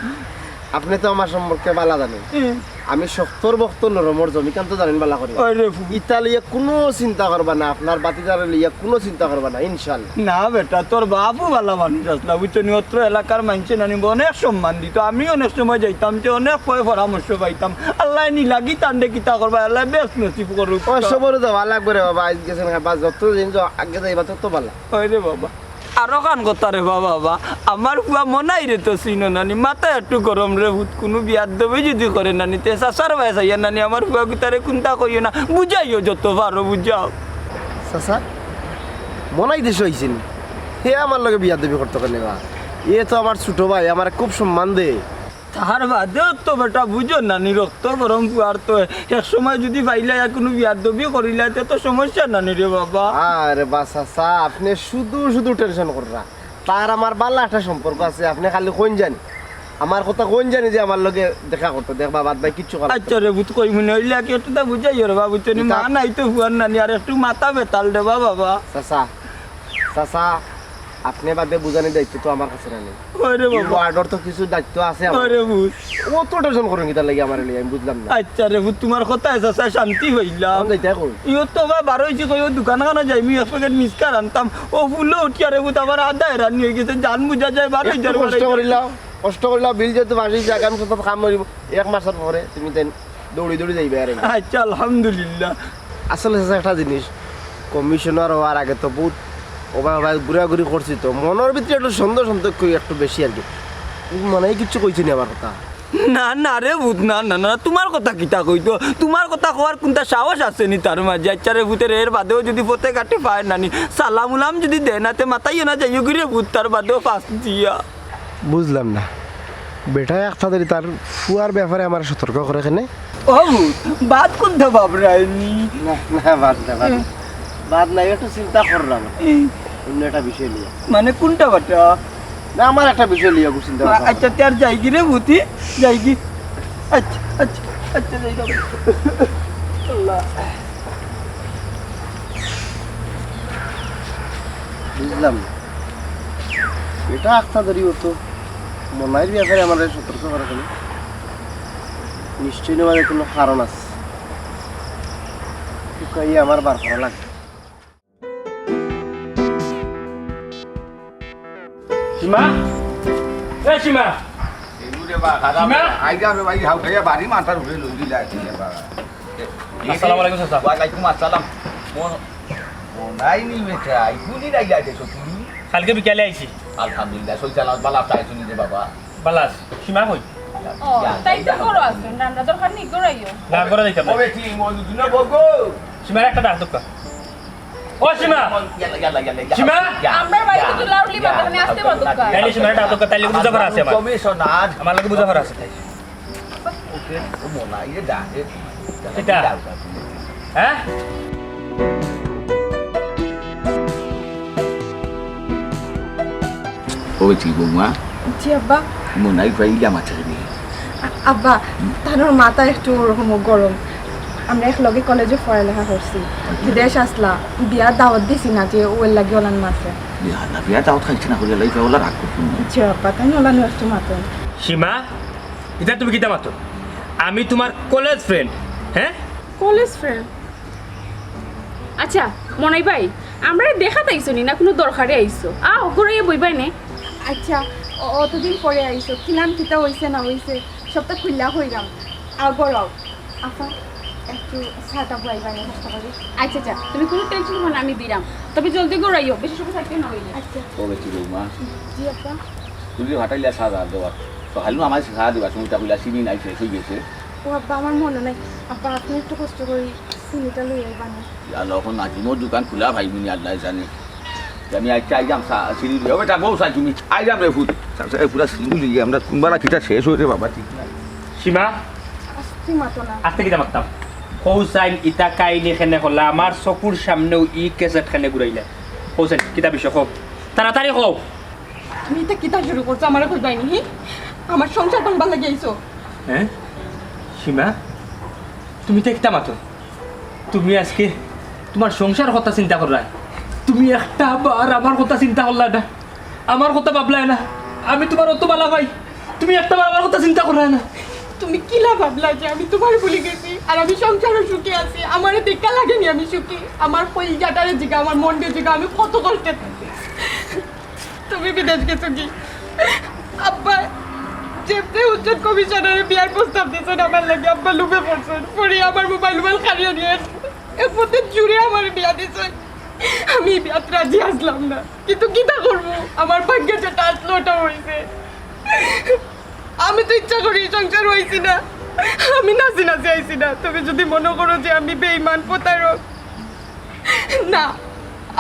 আপনে তো আমার সম্পর্কে ভালা জানেন। হুম। আমি শক্তর ভক্ত, নরমর জমি, কান তো জানেন ভালা করি। ওই রে ফু- ইতা লইয়া কুনু চিন্তা করবা না, আপনার ভাতিজারে লইয়া কুনু চিন্তা করবা না, ইনশাল্লাহ। না বেটা, তোর বাপও ভালা মানুষ আছলা, বুঝছো নি? অত্র এলাকার মানষে নানি অনেক সম্মান দিত। আমি অনেক সময় যাইতাম, যে অনেক পয় পরামর্শ পাইতাম। আল্লায় নি লাগি তানরে কিতা করবা, আল্লায় বেশ নসিব করুক। ওই সবরে দেওয়া লাগবে রে বাবা, আইজ গেছেন, বাবা, যত দিন য-, আগে যাইবা তত ভালা। ওই রে বাবা, আরো কান কথা রে বাবা, বাবা, আমার ফুয়া মনাইরে তো চিনো নানি, মাথা একটু গরম রে ফুত, কুনু বিয়াদবি যদি করে নানি, তে চাচার বায় চাইয়া নানি, আমার ফুয়া কিতারে কুন্তা কইও না, বুঝাইও যত পারো বুঝাও। চাচা, মনাই দেশো আইছে নি? হে আমার লগে বিয়াদবি করতো কেনে বা? এ তো আমার ছোট ভাই, আমারে খুব সম্মান দে। তার বাদেও তো বেটা বুঝো নানি, রক্ত গরম ফুয়ার তো এক সময় যদি পাইলায় আর কুনু বিয়াদবি করিলায়, তে তো সমস্যা নানি রে বাবা। আরে বা চাচা, আপনে শুধু শুধু টেনশন কররা। তার আমার ভালা একটা সম্পর্ক আছে, আপনে খালি কইন জানি, আমার কথা কইন জানি যে আমার লগে দেখা করতো, দেখবা বাদ ভাই কিচ্ছু করার আচ্ছা রে, বুঝ কই মনে অইলে কি একটু তা বুঝাইও রে বাবু, চনি ইতা মা নাই তো ফুয়ার নানি, আর একটু মাথা বেতাল রে বাবা। চাচা, চাচা, আপনে বাদে বুঝানির দায়িত্ব তো আমার কাছে নানি। ওই রে বাবা। ওয়ার্ডর তো কিছু দায়িত্ব আছে আমার। ওই রে বুঝ। অত টেনশন করইন কিতার লাগি আমারে লইয়া, আমি বুঝলাম না। আচ্ছা রে বুঝ, তুমার কথায় চাচা শান্তি পাইলাম। এখন যাইতা কই? ইও তো বা বারইছি কই, ও দোকান খানো যাইমু, এক প্যাকেট মিক্সচার আনতাম। ও ফুলো উঠিয়া রে বুঝ, আমার আধা হেরানি অই গেছে, জান বুঝা যায়, বারই একটু যার কষ্ট বারই। করিলাম, কষ্ট করিলাম, বিল যেহেতু পাস অইছে, আগামী সপ্তাহ কাম করিমু। এক মাসর পরে তুমি দেন দৌড়ি দৌড়ি যাইবে আর কি। আচ্ছা, আলহামদুলিল্লাহ। আসলে চাচা একটা জিনিস, কমিশনার অওয়ার আগে তো বহুত ওবায় ওবায় ঘুরাঘুরি করছি তো, মনর ভিতরে একটু সন্দেহ সন্দেহ করি একটু বেশি আর কি। মানে এই কিচ্ছু কইছে নি আমার কথা? না, না রে ভূত, না, না, না, তুমার কথা কিতা কইতো? তুমার কথা কওয়ার কুন্তা সাহস আছে নি তার মাঝে? আচ্ছা রে ভূতের, এর বাদেও যদি পথে ঘাটে পায় নানি, সালাম উলাম যদি দেয় না, তে মাতাইও না যাইও গি রে ভূত, তার বাদেও ফাঁস দিয়া। বুঝলাম না। বেটায় একটা ধরি তার ফুয়ার ব্যাপারে আমারে সতর্ক করে কেনে? ও ভূত, বাদ কুন্তা বাবরায়নি? না, না, বাদ না, বাদ না। বাদ নাই, একটু চিন্তা করলাম। এই। অন্য একটা বিষয় নিয়া। মানে কুন্তা বাটা? না, আমার একটা বিষয় নিয়া খুব চিন্তা আ-, করলাম। আচ্ছা, তে আর যাই গি রে ভূতি? যাই গি? আচ্ছা, আচ্ছা, আচ্ছা, যাই গি। আল্লাহ। বুঝলাম না। এটা আখতা ধরি অতো মনাইর ব্যাপারে আমারে সতর্ক করা কেনে? নিশ্চয়ই না মানে কুনু কারণ আছে। লুকাইয়া আমার বার করা লাগবে। সীমা? এ সীমা! এই রে বা, খারাপ। সীমা? আইগা রে ভাই, হাউ খাইয়া বাড়ি মাথার উপরে লই দিলা, এই রে বা। আসসালামু আলাইকুম, চাচা। ওয়ালাইকুম আসসালাম। মন-, মনাই নি বেটা, এই কুনদিন আইলা দেশো তুমি? কালকে বিকালে আইছি। আলহামদুলিল্লাহ, সই সালামত, বালা আছো নি রে বাবা? বালা আছি। সীমা কই? ও, ইয়া, তাই তো ইয়া, ঘরো ইয়া। আছইন, রান্না দরকার নি, ঘরো আইও। না, ঘরো যাইতাম না। ও বেটি, মজুদ না বগো। সীমার একটা ডাক দরকার। ও সীমা! ইয়াল্লা, ইয়াল্লা, ইয়াল্লা, ইয়াল্লা। সীমা! ইয়া, আমরার বাড়িত ইয়া, তো লাউড়ি ইয়া, মাথা খানে আসতে ইয়া, পারতো ইয়া, কা? তাইলে সীমার একটা দরকার, তাইলে বুঝা পড়া আছে আমার। কমিশনার। আমার লগে বুঝা পড়া আছে তাই। ওকে, ও মনাই রে, যা রে। কিতা? হ্যাঁ? ও বেটি, বৌমা। জি আব্বা। মনাই ভাই ইলা মাথার নি। আ-, আব্বা, তানর মাথা একটু ওরকম গরম। আমরা একলগে কলেজো পড়ালেখা করছি। আচ্ছা। বিদেশ আসলা, বিয়ার দাওয়াত দিছি না যে ওর লাগি ওলান মাসে। বিয়া না, বিয়া দাওয়াত খাইছে না করিয়া লাইফে ওলা রাগ করছি না। আচ্ছা, পাতা নলা নষ্ট মাতো। সীমা, ইতা তুমি কিতা মাতো? আমি তুমার কলেজ ফ্রেন্ড, হ্যাঁ? College friend? আচ্ছা, মনাই ভাই, আমরারে দেখাত আইছো নি না কুনু দরকারে আইছো? আও, ঘরো আইয়া বইবায় নে। আচ্ছা, অ-, অতদিন পরে আইছো, কিলান কিতা অইছে না অইছে, সবতা খুইলা কইরাম। আও, ঘরো আও। আপা, একটু চাটা বওয়াইবায় নে কষ্ট করি। আচ্ছা, আচ্ছা, তুমি কুনু টেনশন করো না, আমি দিরাম। তবে জলদি ঘরো আইও, বেশি সময় থাকতে না অইলে। আচ্ছা। ও বেটি বৌমা, জি আপা। তুমি যে ভাটাইলা চা দেওয়া, তো হালু আমার চা দিবা, তুমি তা কইলা চিনি নাই, শেষ অই গেছে। ও আব্বা, আমার মনো নাই। আব্বা, আপনে একটু কষ্ট করি চিনিটা লই আইবা নে। ইয়া আল্লাহ, অখন নাজিমর দোকান খুলা পাইবো নি আল্লায় জানে। আমি আইচ্ছা আইলাম, চা, চিনি দিও। বেটা, বও চা তুমি, আইলাম রে ফুত। চা, চা, পুরা চিনি লই আমরা কুনবালা কিতা শেষ অইরে বাবা, ঠিক নাই। সীমা, আস্তে মাতো না। আস্তে কিতা মাততাম? কও চাইন, ইতা কাহিনি কেনে করলা? আমার চকুর সামনেউ ই ক্যাসেট কেনে ঘুরাইলা? কও চাইন, কিতা বিষয় কও? তাড়াতাড়ি কও। তুমি ইতা কিতা শুরু করছো? আমারে কইবায় নি, হি? আমার সংসার ভাঙবার লাগি আইছো? হ্যাঁ? সীমা, তুমি ইতা কিতা মাতো? তুমি আজকে তুমার সংসার কথা চিন্তা কররায়, তুমি একটা বার আমার কথা চিন্তা করলায় না, আমার কথা ভাবলায় না। আমি তুমারে অত ভালা পাই, তুমি একটা বার আমার কথা চিন্তা কররায় না। তুমি কিলা ভাবলায় যে আমি তুমারে ভুলি গেছি আর আমি সংসারো সুখে আছি? আমারে দেখিয়া লাগে নি আমি সুখী? আমার কইলজাটারে জিগাও, আমার মনরে জিগাও, আমি কত কষ্টে থাকি। তুমি বিদেশ গেছো কি? আব্বা, যেমনে হুনছইন কমিশনারে বিয়ার প্রস্তাব দিছইন আমার লাগি, আব্বা লোভে পড়ছইন। পড়ি আমার মোবাইল উবাইল কাড়িয়া নিয়া এক পথে জুরে আমারে বিয়া দিছইন। আমি ই বিয়াত রাজি আছলাম না, কিন্তু কিতা করমু, আমার ভাগ্যে যেটা আছলো ওটা অইছে। আমি তো ইচ্ছা করি সংসারো আইছি না, আমি নাচি নাচি আইছি না। তুমি যুদি মনো করো যে আমি বেইমান, প্রতারক, না,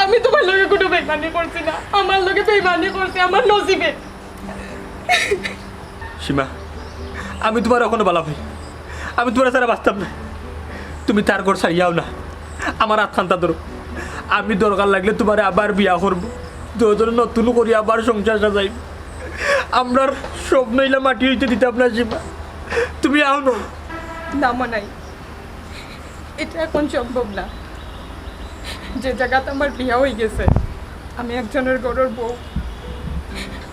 আমি তুমার লগে কুনু বেইমানি করছি না। আমার লগে বেইমানি করছে আমার নসিবে। সীমা, আমি তুমারে অখনো ভালা পাই, আমি তুমারে ছাড়া বাঁচতাম না। তুমি তার ঘর ছাড়িয়াও না, আমার আতখানতা ধরো। আমি দরকার লাগলে তুমারে আবার বিয়া করমু, দুইওজনে নতুন করি আবার সংসার সাজাইমু। আমরার স্বপ্ন ইলা মাটি অইতে দিতাম না সীমা, তুমি আও না। না মনাই, ইটা অখন সম্ভব না। যে জাগাত আমার বিয়া অইগেছে, আমি একজনর ঘরর বউ,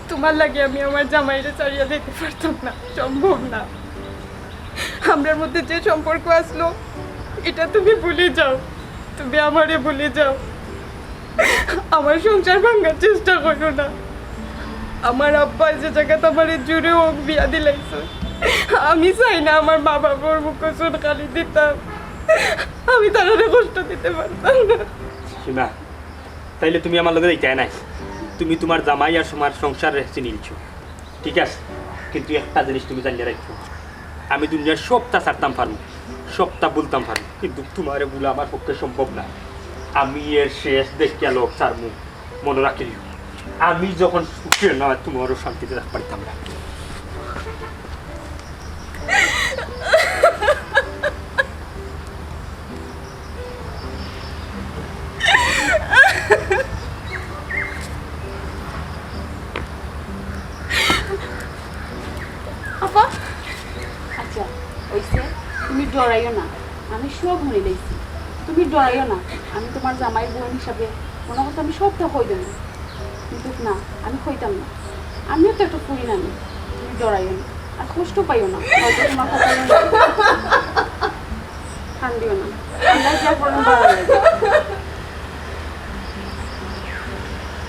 তুমার লাগি আমি আমার জামাইরে ছাড়িয়া যাইতে পারতাম না, সম্ভব না। আমরার মধ্যে যে সম্পর্ক আছলো, ইটা তুমি ভুলি যাও, তুমি আমারে ভুলি যাও। আমার সংসার ভাঙার চেষ্টা করো না। আমার আব্বায় যে জাগাত আমারে জুরে অউক বিয়া দিলাইছইন, আমি চাই না আমার মা বাবার মুখো চুনকালি দিতাম। আমি তারারে কষ্ট দিতে পারতাম না। সীমা, তাইলে তুমি আমার লগে যাইতায় নায়। তুমি তুমার জামাই আর তুমার সংসাররে চিনিলিছো, ঠিক আছে, কিন্তু একটা জিনিস তুমি জানিয়া রাখো, আমি দুনিয়ার সবতা ছাড়তাম পারমু, সবতা ভুলতাম পারমু, কিন্তু তুমারে ভুলা আমার পক্ষে সম্ভব নায়। আমি এর শেষ দেখিয়া লগ ছাড়মু, মনো রাখিও। আমি যখন সুখে না, তুমারও শান্তিতে থাকতে পারতাম না। আপা, আচ্ছা, অইছে, তুমি ডরাইও না, আমি সব হুনিলাইছি। তুমি ডরাইও না, আমি তুমার জামাই বইন হিসাবে মনো করছি আমি সবতা কই দিমু। কিন্তু না, আমি কইতাম না। আমিও তো একটা ফুরি নানি, তুমি ডরাইও না। আর কষ্ট পাইও না, হয়তো তুমার কপালে নেই। কান্দিও না, আল্লায় যা করইন ভালার লাগি।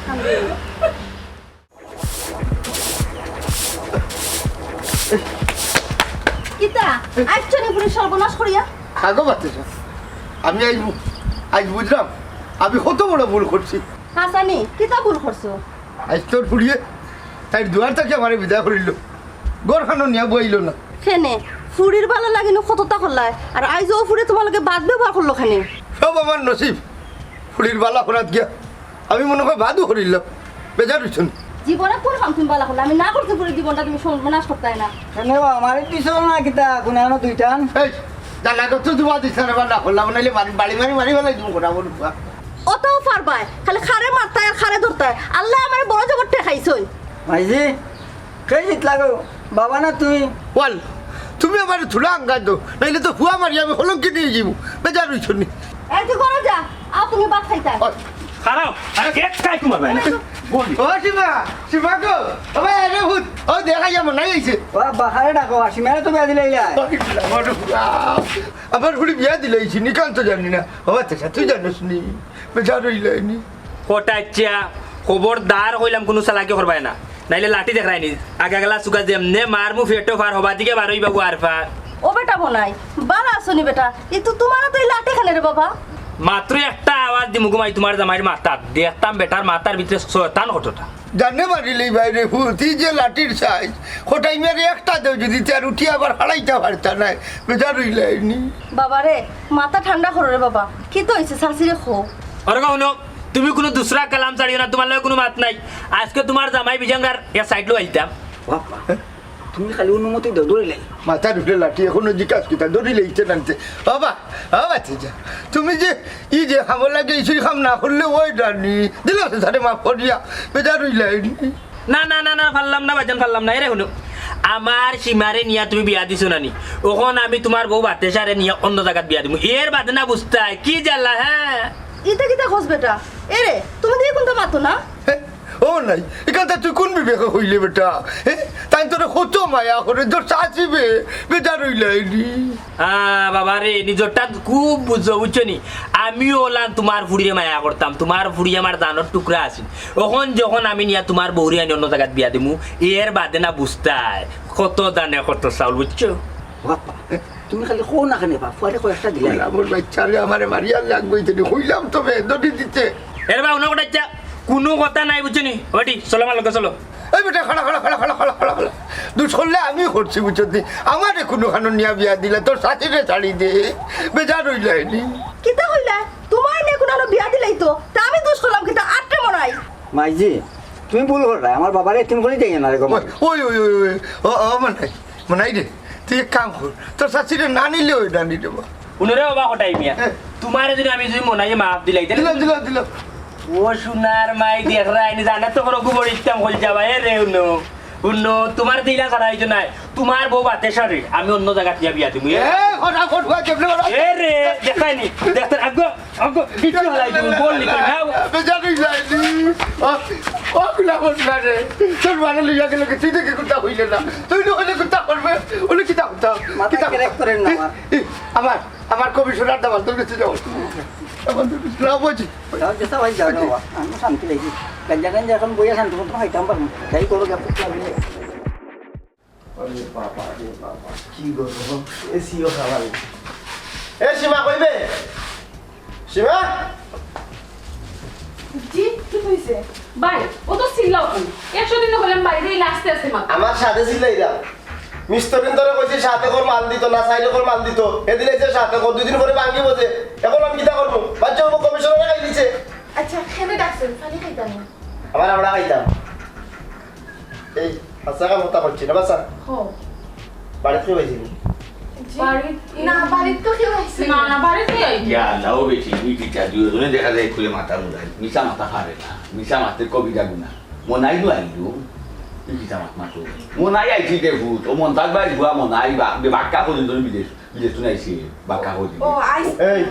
কান্দিও না। কিতা? আইছো নি পুরি সর্বনাশ করিয়া? আগো বাতিজা, আমি আইজ বু-, আইজ বুঝলাম আমি কত বড় ভুল করছি। হাছানি, কিতা ভুল করছো? আইজ তোর ফুরিয়ে তাইর দুয়ার থাকি আমারে বিদায় করিল, ঘরখানো নিয়া বইল না। কেনে? ফুরির ভালার লাগি নু কততা করলায়, আর আইজ অউ ফুরিয়ে তুমার লগে বাদ ব্যবহার করলো কেনে? সব আমার নসিব, ফুরির ভালা করাত গিয়া আমি মনো কয় বাদও করিলাম, বেজার অইছো নি? জীবনে কুন কাম তুমি ভালা করলায়? আমি না করছি পুরি জীবনটা তুমি সর্বনাশ করতায় না। কেনে বা আমারে দিছো না কিতা? কোন আনো দুইটান? এই, জ্বালা করতে দুবা দিছ না রে, ভালা করলাম, নাইলে বাড়ি, বাড়ি মারি, মারি ফালাই দিমু গোটা বড় ফুয়া। অতাও পারবায়, খালি খারে মারতায় আর খারে ধরতায়। আল্লায় আমারে বড় জবর ঠেকাইছইন। মাইজি, কে জিতলা গো? বাবা না তুমি? ওয়াল, তুমি আমারে থুড়া আঙ্গাত দেও, নাইলে তো ফুয়া মারি আমি কলঙ্কিত অইযিমু। বেজার অইছো নি? এই তুই ঘরো যা, আও তুমি ভাত খাইতায়। ওই, খাড়াও, আরে এক কাই তোমার ভাই না। বলি। ও সীমা, সীমা গো, ও ভাই, আরে ভূত, ও দেখা যা মনাই আইছে। ও বাহারে ডাকো, আর সীমারে তো বিয়া দিলাইলা। আমার ফুড়ি বিয়া দিলাইছি, নিকান তো জানি না। ও আচ্ছা, তুই জানিস নি? বেচার হইলাইনি। কটাচ্চা, খবরদার কইলাম কুনু চালাকি করবায় না, নাইলে লাঠি দেখরায়নি। আগা গেলা চুকা যেমনে মারমু ফেটো ফার হবা দিকে বারইবা গুয়ার ফার। ও বেটা মনাই, বালা আছোনি বেটা? ই তো তোমার তো এই লাঠি খানে রে বাবা। মাত্র একটা আওয়াজ দিমু ঘুমাই তোমার জামাইর মাথাত, দেখতাম বেটার মাথার ভিতরে শয়তান কতটা। জানে মারিলেই বাইরে ফুতি যে লাঠির সাইজ, খোটাই মেরে একটা দেও যদি তে আর উঠি আবার হারাইতে পারতা নাই, বেজার হইলাইনি। বাবা রে, মাথা ঠান্ডা করো রে বাবা, কি তো হইছে শাশিরে খো। ওরে হুনো, তুমি কুনু দুসরা কালাম ছাড়িও না, তোমার লগে কুনু মাত নাই। আজকে তোমার জামাই বিজাঙ্গার এক সাইড লো আইতাম। বাবা, তুমি খালি অনুমতি দাও, ধরিলাই। মাথার উপরে লাঠি, এখনো জিজ্ঞাসা কিতা, ধরিলে ইচ্ছে নানতে। বাবা, বাবা, বাচ্চা যা। তুমি যে, ই যে খামর লাগে, ইসুই খাম না করলে ওই ডানি। দিলাম তো তারে মাফ করিয়া, বেজার হইলাইনি। না, না, না, না, পারলাম না, ভাইজান, পারলাম না। এরে হুনো, আমার সীমারে নিয়া তুমি বিয়া দিছো না নি? অখন আমি তোমার বউ বাতেশারে নিয়া অন্য জাগাত বিয়া দিমু। এর বাদে না বুঝতায়, কি জ্বালা, হ্যাঁ? ইতা কিতা কস বেটা? এরে, তুমি দিয়ে কোনটা মাতো না? হে, ও নাই, এখানটা তুই কোন বিবেকে কইলে বেটা? হে, তাই তোরে কত মায়া করে, তোর চাচিবে, বেজার হইলাইনি। আ, বাবা রে, নিজরটা খুব বুঝো, বুঝছো নি? আমিও ওলান তোমার ফুড়িরে মায়া করতাম, তোমার ফুড়ি আমার জানর টুকরা আছিল। অখন যখন আমি নিয়া তোমার বউরে আনি অন্য জাগাত বিয়া দিমু, এর বাদে না বুঝতায় কত দানে কত চাউল, বুঝছো? বাবা, তুমি খালি কও না কেনে বা, ফুয়ারে কয়েকটা দিলাই। আমার বাচ্চারে আমারে মারিয়া লাগবো, ইতে কইলাম তবে দড়ি দিতে। এরে বা, উনো কটাইচ্ছা, কুনু কথা নাই, বুঝছো নি? ওটি, চলো আমার লগে, চলো। এই বেটা, খাড়া, খাড়া, খাড়া, খাড়া, খাড়া, খাড়া। দুষ করলে আমি করছি, বুঝছো নি? আমারে কুনু খানো নিয়া বিয়া দিলা, তোর চাচিরে ছাড়ি দে। বেজার হইলাইনি। কিতা কইলা? তোমার নিয়ে কুনু বিয়া দিলাই তো, তা আমি দুষ করলাম কিতা? আটকে মনাই। মাইজি, তুমি ভুল কররায়, আমার বাবারে এতিম করি যাইও না রে গো। ওই, ওই, ওই, ওই, ও, ও, মনাই, মনাই রে, তুই এক কাম কর, তোর চাচিরে না নিলে ওই না নিলে বা। উনরে বাবা কটাই মিয়া, হ্যাঁ। তোমারে যদি আমি যদি মনাই মাফ দিলাই, তাহলে দিল, দিল, দিল। ও সোনার মাই দেখরায়নি, জানে তো কোনো গোবর ইসলাম হল যাবা, এ রে উনো। উনো, তোমার দিলা ছাড়া হইতো নাই, তোমার বউ বাতেশারে আমি অন্য জাগাত নিয়া বিয়া দিমু, এ? এ, ঘটনা ঘটুয়া কেমনে ওরা? এ রে, দেখরায়নি, দেখতে আগো, আগো, ইচ্ছু হালাই দিমু, বল নিতে নাও। বেজারি যায়নি। ও, ও, কুলা বল না রে। তোর মানে লইয়া গেল কি, তুই দেখে কুত্তা হইলে না। তুই না হইলে কুত্তা করবে, উনি কিতা কুত্তা? মাথা কিতা কেরেক করেন না, এ, আমার। এ, আমার, আমার কমিশনার দামান, তোর কাছে যাও। আমার তোর কাছে যাও, বলছি। যাও, যেটা হয় যাও রে বাবা, আমি শান্তি লাগি। গাঞ্জা গাঞ্জা এখন বইয়া শান্তি মতো খাইতাম পারবো। যাই করো, যা করতে হবে। আরে বাবা রে বাবা, কি গরম, এসিও খাওয়া লাগে। এ সীমা, কইবে? সীমা? জি, কি হইছে? ভাই, ও তো চিল্লাও কেন? একশো দিন হইলাম বাইরে, এই আস্তে আস্তে মাথা। আমার সাথে চিল্লাইরা। মিস্তরিন ধরে কইছি সাথে কর মাল দিত, না চাইলে কর মাল দিত। এদিন এই যে সাথে কর, দুই দিন পরে ভাঙ্গি বোঝে। এখন আমি কিতা করবো? বাচ্চা হবো কমিশনারে খাই দিছে। আচ্ছা, কেনে ডাকছেন? পানি খাইতাম না। আমার আমরা খাইতাম। এই, হাছা কাম কথা করছি না, বাসা? হো। বাড়িত কেউ আইছে নি? জি। বাড়িত না, বাড়িত তো কেউ আইছে না, না। না, বাড়িত কেউ আইছে না। ইয়া আল্লাহ, ও বেটি, দুই টিচার, দুইজনে দেখা যায় খুলে মাথা মুড়ায়। মিছা মাথা পারে না। মিছা মাতে কবিরা গুনা। মনাই নু আইলু। তুই কিতা মাত মাতো? মনাই আইছি দে ভূত। ও মন্তাজ ভাই বুয়া মনাই বা-, বে বাক্কা পর্যন্ত বিদেশ, বিদেশ তুই আইছি, বাক্কা পর্যন্ত। ও, আইস-, এই,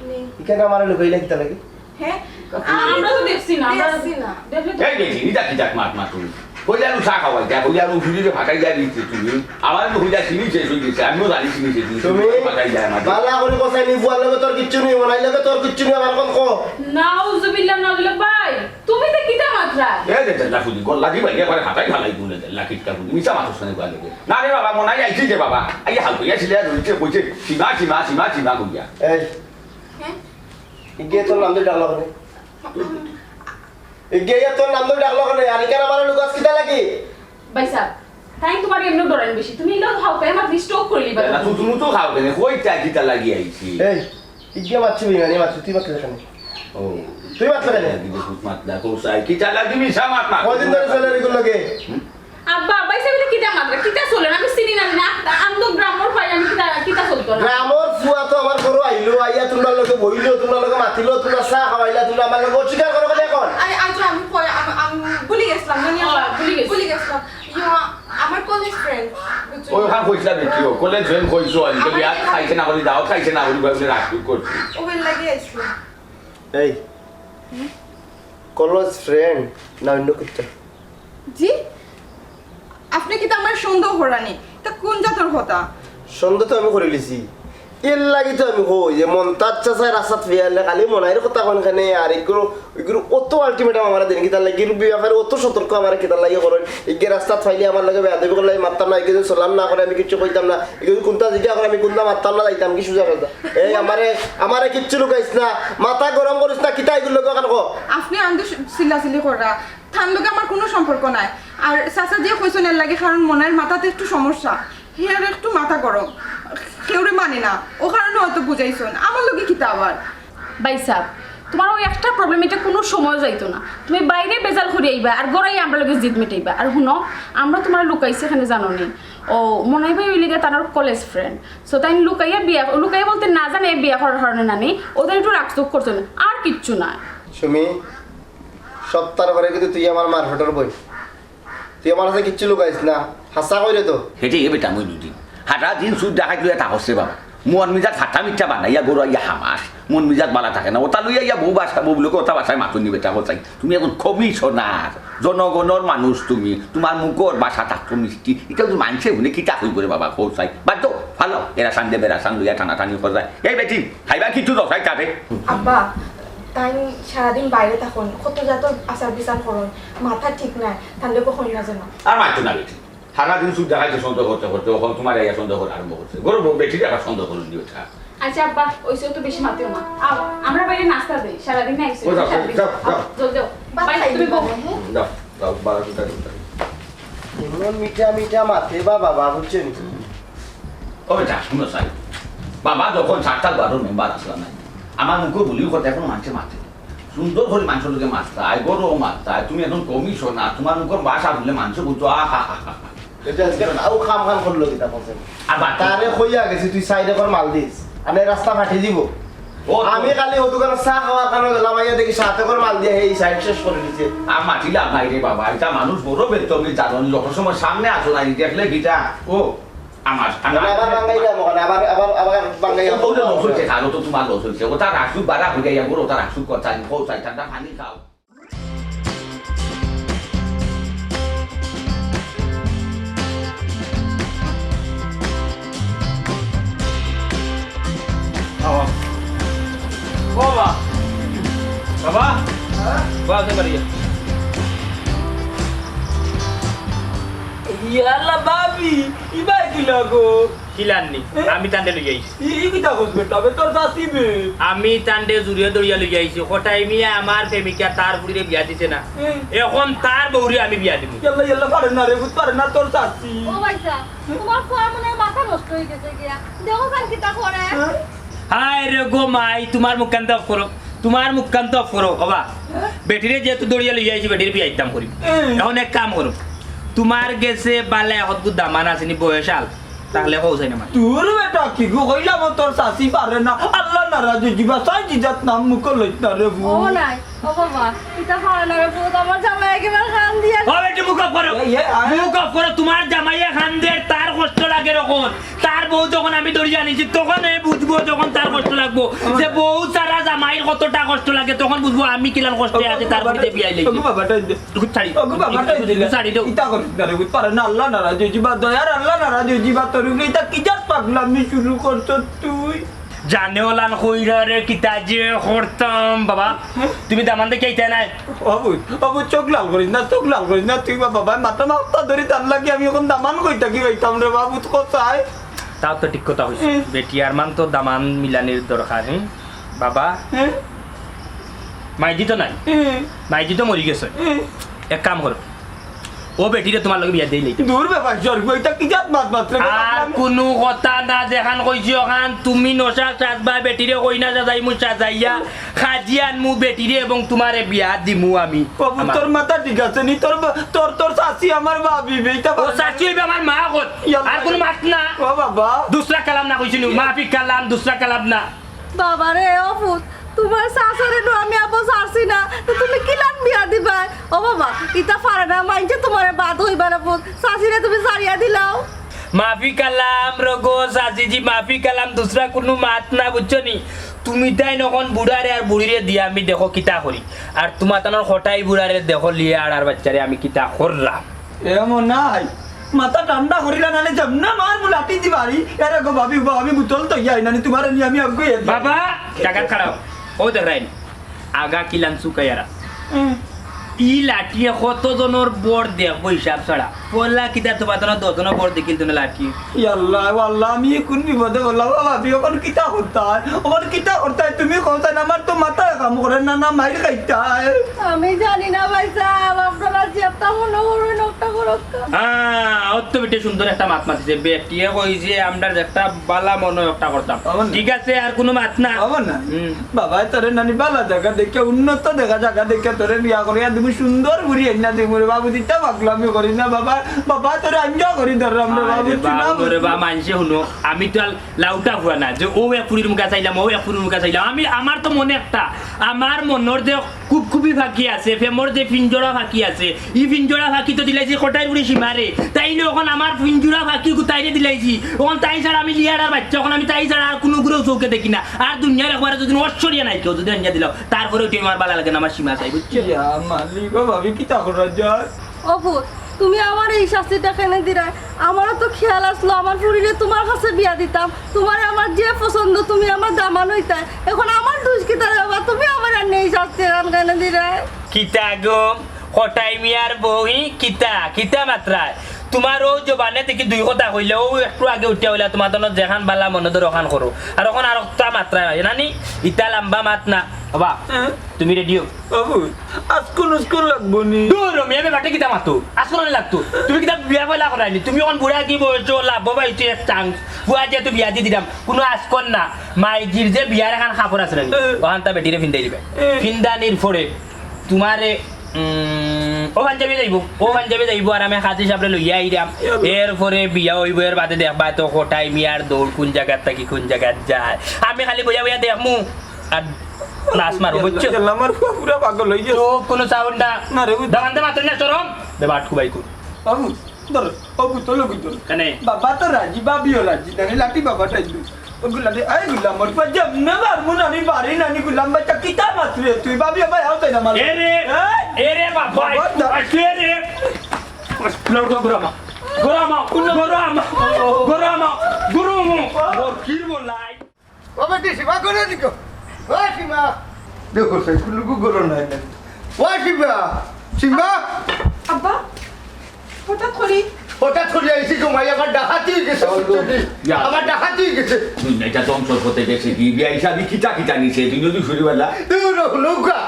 নেই। এখানে আমার লুকাইলে কিতা লাগে? হ্যাঁ? আমরা তো দেখছি না, আমরা দেখছি না। দেখলে তো এই বেটি, ইটা কিতা মাত মাতো? কইলা নু চা খাওয়াই যা, কইলা নু ফ্রিজে ফাটাই যা দিতে তুমি। আমার নু কইলা চিনি শেষ হয়ে গেছে, আমিও জানি চিনি শেষ হয়ে গেছে। তুমি ফাটাই যায় আমার। বালা করে কষাই নি, বুয়ার লগে তোর কিচ্ছু নেই, ওনার লগে তোর কিচ্ছু নেই, আমার কোন কো? নাউজুবিল্লাহ, নাউজুবিল্লাহ, ভাই, তুমি তো কিতা মাতরা? এ যে জাল্লা ফুদি, গল্লা দি ভাই, একবারে ফাটাই ফালাই দিলে জাল্লা কিটকা ফুদি, মিছা মাতছ না গো লাগে। না রে বাবা, মনাই আইছি যে বাবা, আই হাল কইয়া ছিলে আর রইছে, কইছে, সীমা, সীমা, সীমা, সীমা কইয়া। এই, হ্যাঁ? ইগে তোর নাম ধরে ডাকলো কেনে? ইগে ইয়া তোর নাম ধরে ডাকলো কেনে? আর ইখান আমার লুকাস কিতা লাগি? ভাই সাহেব, তাই তোমার এমনি ডরাইন বেশি। তুমি ইলো খাও, তাই আমার স্ট্রোক করে লিবা। না, তুই, তুমি তো খাও কেনে? কই তাই কিতা লাগি আইছি? এই, ইগে মাতছি বেইমানি মাতছি, তুই মাতলে কেনে? ও। তুই মাতলে কেনে? ইগে খুব মাত না, তো সাই কিতা লাগি মিছা মাত মাত? কয়দিন ধরে চলে রে গুলো গে? হুম? আব্বা, আব্বা, ইসে বলে কিতা মাতরা? কিতা চলে না? আমি চিনি না, না, আমি তো গ্রামর পাই, আমি কিতা, কিতা চলতো না? গ্রামর ফুয়া তো আমার ঘরো আইলো, আইয়া তোমরা লগে বইলো, তোমরা লগে মাতিলো, তোমরা চা খাওয়াইলা, তোমরা আমার লগে অস্বীকার করো কেনে এখন? আরে, আজ আমি কই, আমি, আমি ভুলি গেছিলাম, মনে আছে? ও, ভুলি গেছি। ভুলি গেছিলাম। ইয়ো, আমার কলেজ ফ্রেন্ড, বুঝছো? ওই ওখান কইছিলা দেখি, ও কলেজ ফ্রেন্ড কইছো, আমি তো আমার বিয়াত এখানে খাইছে না বলি, দাওয়াত খাইছে না বলি, ভাবলে রাগ করছি। ও বেল লাগি আইছিল। এই, ক্লোজ ফ্রেন্ড না অন্য কিচ্ছু? জি, আপনে কিতা আমারে সন্দেহ কররা নি? ইতা কুন জাতর কথা? সন্দেহ তো আমি করিলিছি, এরলাগি তো আমি কই যে মন্তাজ চাচায় রাস্তাত ফেয়ালে খালি মনাইর কথা কন কেনে, আর এগুলো, এগুলো অত আলটিমেটাম আমারে দেইন কিতার লাগি, এগুলো ব্যাপারে অত সতর্ক আমারে কিতার লাগি করইন, এগুলো রাস্তাত ফাইলে আমার লগে বেয়াদবি করলে আমি মাততাম না, এগুলো সালাম না করে আমি কিচ্ছু কইতাম না, এগুলো কুনতা জিগা করে আমি কুনতা মাততাম না, যাইতাম কি সুজা কথা? এই আমারে, আমারে কিচ্ছু লুকাইস না, মাথা গরম করিস না, কিতা এগুলো লগে অখান ক? আপনে আন্দু চিল্লাচিল্লি কররা, তান লগে আমার কুনু সম্পর্ক নাই। আর চাচা যে কইছইন এরলাগি, কারণ মনাইর মাথাত একটু সমস্যা, হের একটু মাথা গরম, কেউরে মানে না, অউ কারণে অয়তো বুঝাইছইন। আমার লগে কিতা আবার? ভাইসাব, তুমার অউ একটা প্রবলেম, ইটা কুনু সময় যাইতো না। তুমি বাইরে বেজাল করি আইবা, আর ঘরো আইয়া আমরার লগে জিদ মিটাইবা। আর হুনো, আমরা তুমারে লুকাইছি কেনে জানো নি? অউ মনাই ভাই অইলা গিয়া তান কলেজ ফ্রেন্ড। So তাইন লুকাইয়া বিয়া, লুকাইয়া বলতে না জানে বিয়া করার কারণে নানি, অউ তাইন একটু রাগ-চুক করছইন, আর কিচ্ছু নায়। সুমি, সবতার পরে কিন্তু তুই আমার মারফেটর বই। তুই আমার কাছে কিচ্ছু লুকাইস না, হাছা কইরে তো। হেটে এ বেটা মইনুদ্দিন, হারা দিন সুদ ডাকাইত লইয়া থাকস রে বাবা। মন মিজাজ ফাটা মিঠা বানাইয়া ঘরো আইয়া হামাস, মন মিজাজ বালা থাকে না। অতা লইয়া আইয়া বউ ভাষা, বউ লোকে অতা ভাষায় মাতইন নি বেটা, কও চাই। তুমি অখন কমিশনার, জনগণর মানুষ তুমি, তুমার মুখর ভাষা থাকতো মিষ্টি। ইতা যদি মানষে হুনে কিতা কইবো রে বাবা, কও চাই। বাদ দেও, ফালাও, এরা সান্দে বেড়া সান লইয়া টানাটানি কররায়। এই বেটি, খাইবা কিচ্ছু দেও চাই তারে। আব্বা, তাইন সারাদিন বাইরে থাকইন, কত জাতর আচার-বিচার করইন, মাথা ঠিক নাই, তান লগে কইন না যেন। আর মাততো না বেটি। সারাদিন সুদ ডাকাইতে সন্দেহ করতে করতে অখন তুমারে আইয়া সন্দেহ করা আরম্ভ করছে। ঘরো বউ বেটিরে আবার সন্দেহ করইন নি বেটা। আচ্ছা আব্বা, অইছে, অত বেশি মাতিও না। আও, আমরা বাইরে নাস্তা দেই, সারাদিন আইছো, ও যাও, সারাদিন। যাও, যাও। আও, জলদি আও। ভাত ভাই, খাইনি তুমি বও। মানে, হ্যাঁ? যাও, যাও, বারো ঘন্টা ঘন্টা। এমন মিঠা মিঠা মাতে বাবা, বুঝছো নি? ও বেটা, হুনো চাই। বাবা যখন সাতটা বারো মেম্বার আছলা না, আমার মুখো বুলির কথা অখন মানষে মাতে। সুন্দর করি মানষর লগে মাততায়, ঘরো মাততায়, তুমি অখন কমিশনার, তুমার মুখর ভাষা হুনলে মানষে বুঝতো, আহা হা হা। ইটা আজকে না, অউ কাম কাম করলো কিতা কইছে? আবার তারে কইয়া গেছি, তুই সাইডে কর মাল দিস, আর নাইলে রাস্তা ফাটি দিবো। ও তো আমি খালি অউ দোকানো চা খাওয়ার কারণে গেলাম, আইয়া দেখি সাথে কর মাল দিয়া এই সাইড শেষ করি দিছে। আর মাতিলাম নাই রে বাবা, ইতা মানুষ বড় বেদবি জানো নি, যত সময় সামনে আসো না, দেখলে কিতা? ও আমার, আমার মানে আবার বাঙ্গাই যাবো, মানে আবার, আবার, আবার বাঙ্গাই যাবো। ও তো লস অইছে, কারো তো তুমার লস অইছে। অতা রাখছু বাড়া হইয়া যাবো, অতা রাখছু কথা, কও চাই, ঠান্ডা পানি খাও। বাবা। বাবা। বাবা। বাবা, তুমি বাড়ি যাও। ইয়াল্লা, ভাবি, ইবায় কিলা গো? কিলান নি? এ? আমি তানরে লইয়া আইছি। ই, ই কিতা কস বেটা? বে, তোর চাচি বে। আমি তানরে জুরে ধরিয়া লইয়া আইছি। কটাই মিয়া আমার প্রেমিকা তার ফুড়িরে বিয়া দিছে না। এ? অখন তার বউরে আমি বিয়া দিমু। ইয়াল্লা, ইয়াল্লা, পারে না রে, বুঝ পারে না তোর চাচি। ও ভাইসাব, তুমার ফুয়ার মনে অয় মাথা নষ্ট অই গেছে গিয়া। দেখো চান কিতা করে। হ্যাঁ? হায় রে গো মাই, তুমার মুখখান তো off করো, তুমার মুখখান তো off করো। বাবা, হ্যাঁ? বেটিরে যেহেতু ধরিয়া লইয়া আইছি, বেটিরে বিয়া দিতাম করি। এ। অখন এক কাম করো, তুমার গেছে বালা একগু দামান আছে নি, বয়স আল, তাইলে কও চাই না মানে। দূর বেটা, কিগু কইলাম, তোর চাচি পারে না, আল্লা নারাজ অইযিবা, চাই জিজাত নাম মুখো লইত না রে বু। ও নাই, ও বাবা, ইতা পারে না রে বু, আমার জামাই একেবারে কান্দিয়া। ও বেটি, মুখ off করো। এই, এই, আয়। মুখ off করো, তুমার জামাইয়ে কান্দের, তার কষ্ট লাগের অখন। তার বউ যখন আমি ধরিয়া আনিছি, তখন হে বুঝবো, যখন তার কষ্ট লাগবো, যে বউ ছাড়া জামাইর কতটা কষ্ট লাগে, তখন বুঝবো আমি কিলান কষ্টে আছি, তার বাড়িতে বিয়া লইছি। ওগো বাবা, টাইম দে। ছাড়ি। ওগো বাবা, টাইম দে। ছাড়ি দেও। ইতা করিস না রে, বুঝ পারে না, আল্লা নারাজ অইযিবা, দয়ার আল্লা নারাজ অইযিবা, তোর উপরে ইতা কি জাত পাগলামি শুরু করছস তুই? জানে ওলান কইরা রে, কিতা যে করতাম, বাবা। হ্যাঁ? তুমি দামান দেখি আইতে নাই। বাবু, বাবু, চোখ লাল করিস না, চোখ লাল করিস না, তুই বাবা, ভাই, মাথা মাথা ধরি তার লাগি আমি অখন দামান কই থাকি পাইতাম রে বাবু, তো কোথায়? তাও তো ঠিক কথা কইছো। হুম। বেটি আর মান তো দামান মিলানির দরকার, হুম? বাবা। হুম। মাইজি তো নাই। হুম। মাইজি তো মরি গেছে। হুম। এক কাম করো, ও বেটিরে তুমার লগে বিয়া দিলেই। দূর বেটা, জোর কই, ইতা কি জাত মাত মাতরে? আর কুনু কথা না, যেখান কইছি অখান, তুমি নশা সাজবা, বেটিরে কই না সাজাইমু, সাজাইয়া খাজি আনমু বেটিরে এবং তুমারে বিয়া দিমু আমি। বাবু, আমার তোর মাথা ঠিক আছে নি? তোর বা-, তোর, তোর চাচি আমার ভাবি বে, ইতা ও ভাবি। চাচি অইবে আমার মা অখন। ইয়াল্লা। আর কুনু মাত না। ও বাবা। দুসরা কালাম না কইছি নু, মাফি কালাম, দুসরা কালাম না। বাবা রে, ও পুত, তুমার চাচারে নু আমি আব্বা ছাড়ছি না, তো তুমি কিলান বিয়া দিবায়? ও বাবা, ইতা পারে না, মাইনষে তুমারে বাদ কইবা রে পুত, চাচিরে তুমি ছাড়িয়া দিলাও। মাফি কালাম রগো চাচিজি, মাফি কালাম, দুসরা কুনু মাত না, বুঝছো নি? তুমি তাইন অখন বুড়ারে আর বুড়িরে দিয়া আমি দেখো কিতা করি, আর তুমার তানর কটাই বুড়ারে দেখো লিয়া আর আর বাইচ্চারে আমি কিতা কররাম। এ মনাই, মাথা ঠান্ডা করিলা নানি, যেমনে মারমু লাঠি দি বাড়ি। এরে গো ভাবি, উবা, আমি বুতল তো ইয়া নানি, তুমারে নি আমি আগুয়ে দি। বাবা, জাগাত খাড়াও। ও দেখরাইন, আগা কিলান চুকাইয়ারা। হুম। ই লাঠিয়ে কত জনর বর দেখবো হিসাব ছাড়া। পয়লা কিতা তুমার তানর দশ জনর বর দেখিল তো না লাঠি। ইয়া আল্লাহ, ও আল্লাহ, আমি কুন বিপদে পড়লাম, ও ভাবি, অখন কিতা করতায়? অখন কিতা করতায়? তুমি কও চাইন, আমার তো মাথায় কাম করে না, না মাইর খাইতায়। আমি জানি না ভাইসাব, আপনারা যেতা মনো করইন অতা করউক্কা। আহ, অত বেটি সুন্দর একটা মাত মাতিছে। বেটিয়ে কইছে, আমরার যেতা বালা মনো অয় অতা করতাম। অমন না। ঠিক আছে, আর কুনু মাত না। অমন না। হুম। বাবায় তোরে নানি বালা জাগা দেখিয়া, উন্নত দেখা জাগা দেখিয়া তোরে বিয়া করিয়া দিমু, সুন্দর করি আনিয়া দিমু রে বাবু, দিতা পাগলামি করিস না বাবা। বাবা তোরে আঞ্জা করি ধরলাম রে বাবু, আরে বাবু রে বাবা, মানষে হুনো, আমি তো আর লাউটা ফুয়া না যে অউ এক ফুড়ির মুখা চাইলাম, অউ এক ফুড়ির মুখা চাইলাম। আমি, আমার তো মনে একটা, আমার মনর যে কুপকুপি ফাকি আছে, প্রেমর যে পিঞ্জরা ফাকি আছে, ই পিঞ্জরা ফাকি তো দিলাইছি কটাই বুড়ি সীমারে। তাইলে অখন আমার পিঞ্জরা ফাকি তাইরে দিলাইছি, অখন তাই ছাড়া আমি লিয়ার আর বাইচ্চা, অখন আমি তাই ছাড়া আর কুনু গুরেও চউখে দেখি না। আর দুনিয়ার একবারে যদি অশ্বরিয়া নাই কেউ যদি আনিয়া দিলাও, তারপরে ওইটা আমার বালা লাগে না, আমার সীমা চাই, বুঝছো? ইয়া মালিক, ও ভাবি, কিতা করা যায়? ও পুত, তুমি আমারে ই শাস্তিটা কেনে দিরায়? আমারও তো খেয়াল আছলো আমার ফুড়িরে তুমার কাছে বিয়া দিতাম, তুমারে আমার যে পছন্দ, তুমি আমার দামান অইতায়। অখন আমার দুষ কিতা রে বাবা? তুমি আমারে আনিয়া ই শাস্তি এখান কেনে দিরায়? কিতা গো, কটাই মিয়ার বউ ই কিতা, কিতা মাতরায়? তুমার অউ জবানে দেখি দুই কথা কইলে, অউ একটু আগে উঠিয়া অইলা, তুমার তানর যেখান বালা মনো ধরো অখান করো। আর অখন আর একটা মাতরায় নানি, ইতা লাম্বা মাত না। বাবা, হ্যাঁ? তুমি রেডি অও। বাবু, আজকুন উজকুন লাগবো নি? দূর, মিয়া, আমি বাটে কিতা মাতো? আজকুন আমি লাগতো। তুমি কিতা বিয়া পয়লা করাইনি? তুমি অখন বুড়া কি বয়স, লাভ বাবা, ইতে এক চান্স। বুয়া যে তুই বিয়া দি দিলাম, কুনু আজকুন না। মাইজির যে বিয়ার এখান কাপড় আছে নানি, এ। অখানতা বেটিরে ফিন্দাই দিবে। এ। ফিন্দানির পরে তুমারে, উম, অউ পাঞ্জাবি যাইবো, অউ পাঞ্জাবি যাইবো, আর আমি কাজী সাবরে লইয়া আইরাম। এ। এরপরে বিয়া অইবো, এর বাদে দেখবা তো কটাই মিয়ার দৌড় কুন জাগাত থাকি কুন জাগাত যায়। আমি খালি বইয়া বইয়া দেখমু। আর লাস মারো, বুঝছো? ইয়াল্লা, আমার ফুয়া পুরা পাগল অই গেছে। তো কুনু সাউন্ড না। না রে, বুঝ- দামান্দে মাতইন না, শরম। বেবাট কুবাই কর। বাবু, ধর, ও বুতল, ও বুতল। কেনে? বাবা তো রাজি, ভাবিও রাজি। নানি লাঠি বাবা টাইলু। ওগুলা দে, আই গুলা, আমার ফুয়া যেমনে মারমু নানি, বাড়ি নানি গুলাম বাচ্চা, কিতা মাতরে তুই? ভাবি, ভাই, আও তাই না মার। এ রে, হ্যাঁ? এ রে বাবা, বাবা, ধর। এ রে। ঘোড়া মা, ঘোড়া মা, ঘোড়া মা, ঘোড়া মা, ঘোড়া মা। ওর কি বলাই? ও বেটি, সীমা করে দিকো। ও সীমা। দেখো, সাইকুলুকু গরম নাই না। ও সীমা, সীমা। আব্বা, হঠাৎ করি? হঠাৎ করি আইছি গো মাই, আমার ডাকাতি অই গেছে, বুঝছো নি? ইয়া। আমার ডাকাতি অই গেছে। দুনিয়াটা ধ্বংসর পথে গেছে গি, বিয়া হিসাবে কিতা কিতা নিছে, দুই নদী ফুরিবালা। দূর হো, নৌকা।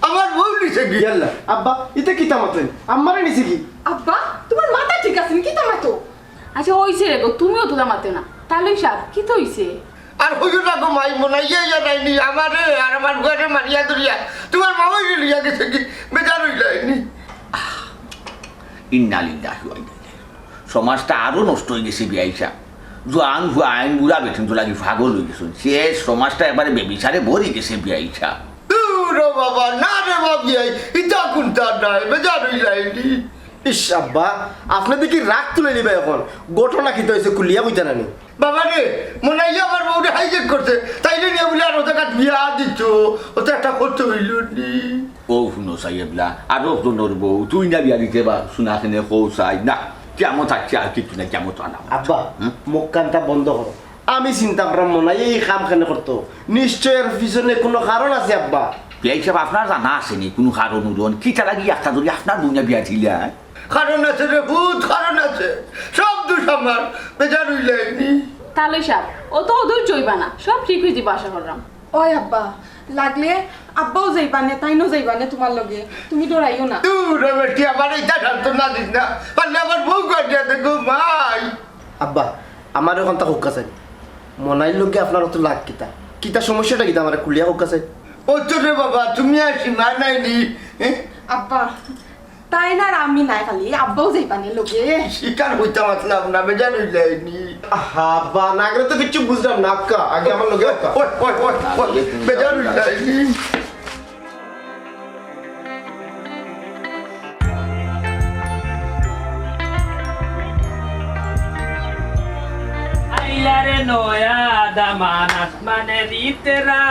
আমার বউ নিছে গি। ইয়াল্লা, আব্বা, ইতা কিতা মাতইন? আম্মারে নিছে গি? আব্বা, তুমার মাথা ঠিক আছে নি? কিতা মাতো? আচ্ছা, অইছে রে গো, তুমিও তো মাতো না। তালই সাব, কিতা অইছে? আর কইও না গো মাই, মনাইয়ে ইয়া নাইনি, আমারে আর আমার ঘরে মারিয়া ধরিয়া তুমার মামাইরে লইয়া গেছে গি, বেজার অইলাইনি। ইন্না লিল্লাহি ওয়া ইন্না ইলাইহি। সমাজটা আরো নষ্ট অই গেছে বিয়াই সাব। জোয়ান ফুয়া আইন বুড়া বেটিন্তর লাগি পাগল অই গেছইন। শেষ, সমাজটা একবারে বেবিচারে ভরি গেছে বিয়াই সাব। দূর ও বাবা, না রে বাবা বিয়াই, ইতা কুনতা নায়, বেজার অইলাইনি। ইস আব্বা, আপনে দেখি রাগ তুলাইলিবা অখন। ঘটনা কিতা অইছে খুলিয়া কইতা নানি? বাবা রে, মনাইয়ে আমার বউরে হাইজেক করছে। তাইরে নিয়া বুলে আরো জাগাত বিয়া দিতো, অতা একটা করতে অইলো নি। ও হুনো সাইয়েবলা, আরো জনর বউ, তুই না বিয়া দিতে বা, হুনা কেনে কও চাই না। কিয়ামত আছে আর কিচ্ছু নাই, কিয়ামত আলামত। আব্বা, হুম? মুখ কানটা বন্ধ করো। আমি চিন্তা কররাম মনাইয়ে ই কাম কেনে করতো। নিশ্চয় এর পিছনে কুনু কারণ আছে আব্বা। বিয়াই সাব, আপনার জানা আছে নি কুনু কারণ উরন? কিতা লাগি একটা ধরি আপনার বউ না বিয়া দিলা? কারণ আছে রে পুত, কারণ আছে। সব দুষ আমার, বেজার অইলাইনি। তালই সাব, অত অধৈর্য অইবা না, সব ঠিক অই যিবো আশা কররাম। ওই আব্বা, লাগলে আব্বাও যাইবা নে, তাইনও যাইবা নে তুমার লগে, তুমি ডরাইও না। দূর ও বেটি, আমারে ইতা সান্ত্বনা দিস না, পারলে আমার বউরে আনিয়া দে গো মাই। আব্বা, আমারে অখানতা কউক্কা চাই, মনাইর লগে আপনার অত লাগ কিতা? কিতা সমস্যাটা কিতা আমারে খুলিয়া কউক্কা চাই। ও তো রে বাবা, তুমি আর সীমা নাইনি, হ্যাঁ? আব্বা, তাইন আর আমি নায়, খালি আব্বাও যাইবা নে লগে। শিকার অইতাম আছলাম না, বেজার অইলাইনি। আহা, আব্বা, না গেলে তো কিচ্ছু বুঝরাম না, আক্কা, আগে আমার লগে আক্কা। ওই, ওই, ওই, ওই, বেজার অইলাইনি। আইলা রে নয়া দামান আসমানের ইতেরা,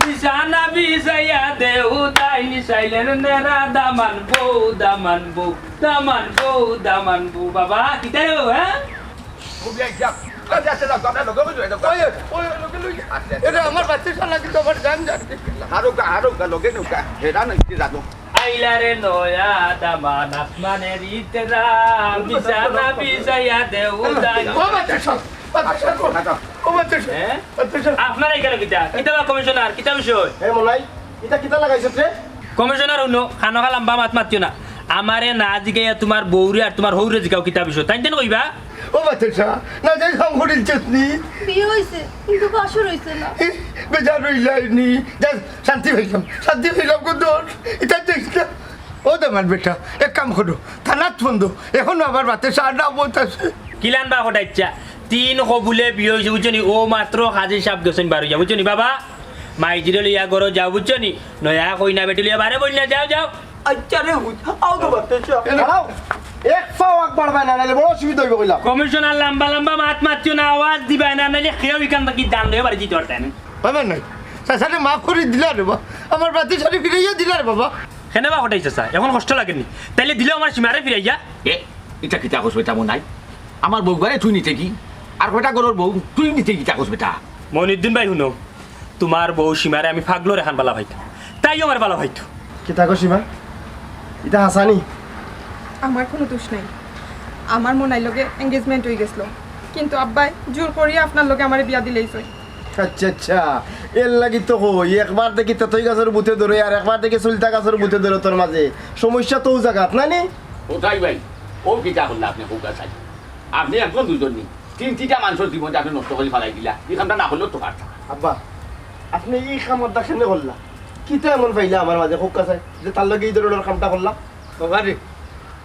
নিশানা বিজয়া দেউ দাই নিশাইলের নেরা, দামান বউ, দামান বউ, দামান বউ, দামান বউ। বাবা, কিতা রে, হ্যাঁ? ওই, ওই, ওই, লগে লই। আচ্ছা, আচ্ছা। এটা আমার বাচ্চা শালা কিন্তু আমার জান জান। হারুকা, হারুকা, লগে নৌকা। হেরা নাকি জানো? আইলারে নয়া দামান আসমানের ইতেরা, বিছানা বিছাইয়া দেউ দাই। ও বাচ্চা শালা, বাচ্চা শালা, ও বাচ্চা শালা, হ্যাঁ? বাচ্চা শালা। আপনারা এখানে কিতা? কিতা বা কমিশনার, কিতা বিষয়? এ মলাই, এটা কিতা লাগাইছত রে? কমিশনার হুনো, খানো খালাম বা মাত মাতিও না। আমারে না জিগাইয়া তোমার বউরে আর তোমার হউরে জিগাও কিতা বিষয়? তাইন তেন কইবা? ও বাচ্চা শালা, না যাই কাম করিল চেতনি। বিয়া হইছে, কিন্তু বাসর হইছে না। বেজার হইলাই নি। যা, শান্তি পাইলাম, শান্তি পাইলাম গো দোষ। এটা দেখিস না। ও দামান বেটা, এক কাম করো, থানাত ফোন দো। এখনো আমার বাতে সার না বলতেছে। কিলান বা হঠাইচ্ছা, তিন কবুলে বিয়ে হইছে, বুঝছো নি? ও মাত্র কাজী সাহেব গেছেন বার হইয়া, বুঝছো নি বাবা? মাইজিরে লইয়া ঘরো যাও, বুঝছো নি? নয়া কইনা বেটি লইয়া বারে বইল না, যাও, যাও। আচ্ছা রে, হুত, আও তো বাতে চা। দাঁড়াও, এক পাও আগ বাড়বায় না, নাইলে বড় অসুবিধা হইব কইলাম। কমিশনার লম্বা লম্বা মাত মাতিও না, আওয়াজ দিবায় না, নাইলে কেউ ইখান থাকি দান লইয়া বাড়ি দিতে পারতায় না। বাবা নাই, চাচারে মাফ করি দিলা রে বা, আমার বাতে সারি ফিরাইয়া দিলা রে বাবা। কেনে বা কটাই চাচা, এখন কষ্ট লাগেনি? তাইলে দিলেও আমার সীমারে ফিরাইয়া। এ, ইটা কিতা কস বেটা মনাই? আমার বউবারে তুই নিতে কি? আর কয়টা ঘরর বউ তুই নিতে কিতা কস বেটা? মনিউদ্দিন ভাই, হুনো, তোমার বউ সীমারে আমি পাগলর লাখান বালা পাইতাম, তাইও আমার বালা পাইতো। কিতা কস সীমা? ইটা হাসানি? আমার কোনো দোষ নাই। আমার মনাইর লগে engagement হই গেছিল, কিন্তু আব্বায় জোর করিয়া আপনার লগে আমারে বিয়া দিলাইছইন। আচ্ছা, আচ্ছা, এর লাগি তো কই, একবার দেখি তেতই গাছর বুতে ধরে, আর একবার দেখি সুলতা গাছর বুতে ধরে তোর মাঝে। সমস্যা তো ও জাগাত, না নি? কোথায় ভাই? ও কিতা করলা আপনি? কোকা চাই আপনি একজন দুজন নি, তিন তিনটা মানুষর জীবন যে আপনি নষ্ট করি ফালাই দিলা, এই কামটা না করলেও তো পারতা। আব্বা, আপনি এই কামটা কেনে করলা? কিতা এমন পাইলা আমার মাঝে, কোকা চাই, যে তার লগে এই ধরনের কামটা করলা? বাবা রে,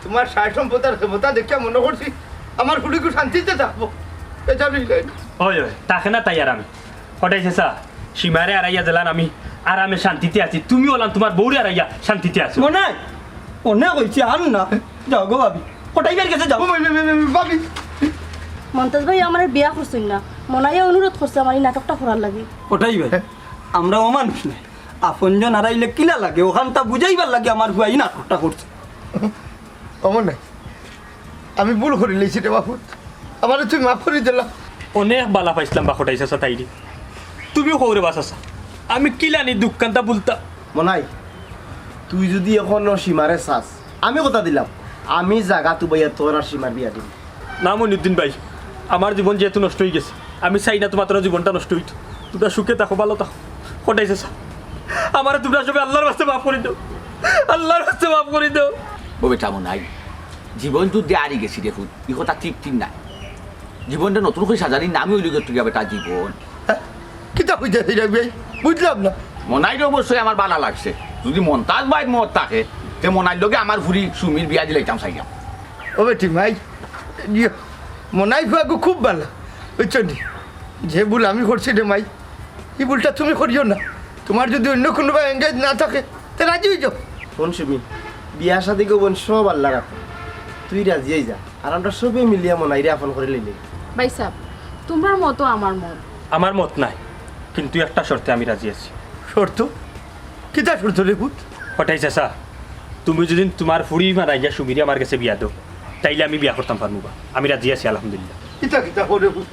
তোমার সায় সম্পদ আর ক্ষমতা দেখিয়া মনে করছি আমার ফুড়িগু শান্তিতে থাকবো। এটা নিলেন। ওই, ওই, থাকে না তাই আর আমি। কটাই চাচা, সীমারে আরাইয়া দিলাম আমি, আরামে শান্তিতে আছি। তুমি ওলান তোমার বউরে আরাইয়া শান্তিতে আছো। মনাই, অনেক হইছে, আর না। যাও গো ভাবি, কটাই ভাইর গেছে যাও। ও, ভাবি, ভাবি, ভাবি, ভাবি। মন্তাজ ভাই আমারে বিয়া করছইন না, মনাইয়ে অনুরোধ করছে আমার এই নাটকটা করার লাগি। কটাই ভাই, আমরা অমানুষ নায়, আপনজন আরাইলে কিলা লাগে, ওখানটা বুঝাইবার লাগি আমার ফুয়ায় নাটকটা করছে। অমন নাই, আমি ভুল করি লাইছি রে বাপুত, আমারে তুই মাফ করি দিলা। অনেক বালা পাইছিলাম বা কটাই চাচা তাইরে, তুমিও কও রে বা চাচা, আমি কিলানি দুঃখখানটা বুলতাম। মনাই, তুই যদি এখনো সীমারে চাস, আমি কথা দিলাম, আমি জাগা তুবাইয়া তোর আর সীমার বিয়া দিমু। না মনিউদ্দিন ভাই, আমার জীবন যেহেতু নষ্ট হই গেছে, আমি চাই না তোমার তোর জীবনটা নষ্ট হইতো। তোমরা সুখে থাকো, ভালো থাকো। কটাই চাচা, আমারে তোমরা সবে আল্লাহর ওয়াস্তে মাফ করি দাও, আল্লাহর ওয়াস্তে মাফ করি দাও। ও বেটা মনাই, জীবন যুদ্ধে হারি গেছি রে ফুত, ই কথা ঠিক ঠিক নাই। জীবনটা নতুন করি সাজানি নামই হইল গিয়া তুই বেটা জীবন। হ্যাঁ? কিতা কইতে চাইরা ভাই? বুঝলাম না। মনাইরে অবশ্যই আমার বালা লাগছে। যদি মন্তাজ ভাইর মত থাকে, তে মনাইর লগে আমার ফুড়ি সুমির বিয়া দিলাইতাম চাইলাম। ও বেটি মাই, ইয়ে, মনাই ফুয়াগু খুব বালা, বুঝছো নি? যে ভুল আমি করছি রে মাই, এই ভুলটা তুমি করিও না। তোমার যদি অন্য কোনো বা এঙ্গেজ না থাকে, তে রাজি হয়ে যাও। হুন সুমি, বিয়া শাদি গোবন সব আল্লাহ রাখো, তুই রাজি হয়ে যা। আর আমরা সবে মিলিয়া মনাইরে আপন করে লইলে। ভাই সাহেব, তোমার মতো আমার মত। আমার মত নাই, কিন্তু একটা শর্তে আমি রাজি আছি। শর্ত? কিতা শর্ত রে পুত? কটাই চাচা, তুমি যদি তোমার ফুড়ি মারাইয়া সুমিরে আমার গেছে বিয়া দেও, তাইলে আমি বিয়া করতাম পারমু বা। আমি রাজি আছি, আলহামদুলিল্লাহ। কিতা কিতা করে পুত?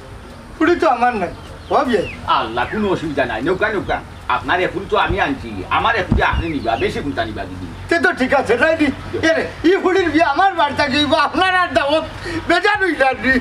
ফুড়ি তো আমার নাই। ও বিয়ে। আল্লাহ, কোনো অসুবিধা নাই। নৌকা, নৌকা। আপনার এ ফুড়ি তো আমি আনছি। আমার এ ফুড়ি আপনি নিবা। বেশি কোনটা নিবা দিদি? তে তো ঠিক আছে, তাই নি? এরে, ই ফুড়ির বিয়া আমার বাড়িতে গিয়ে আপনার আর দাওয়াত বেজার হইল আর নি।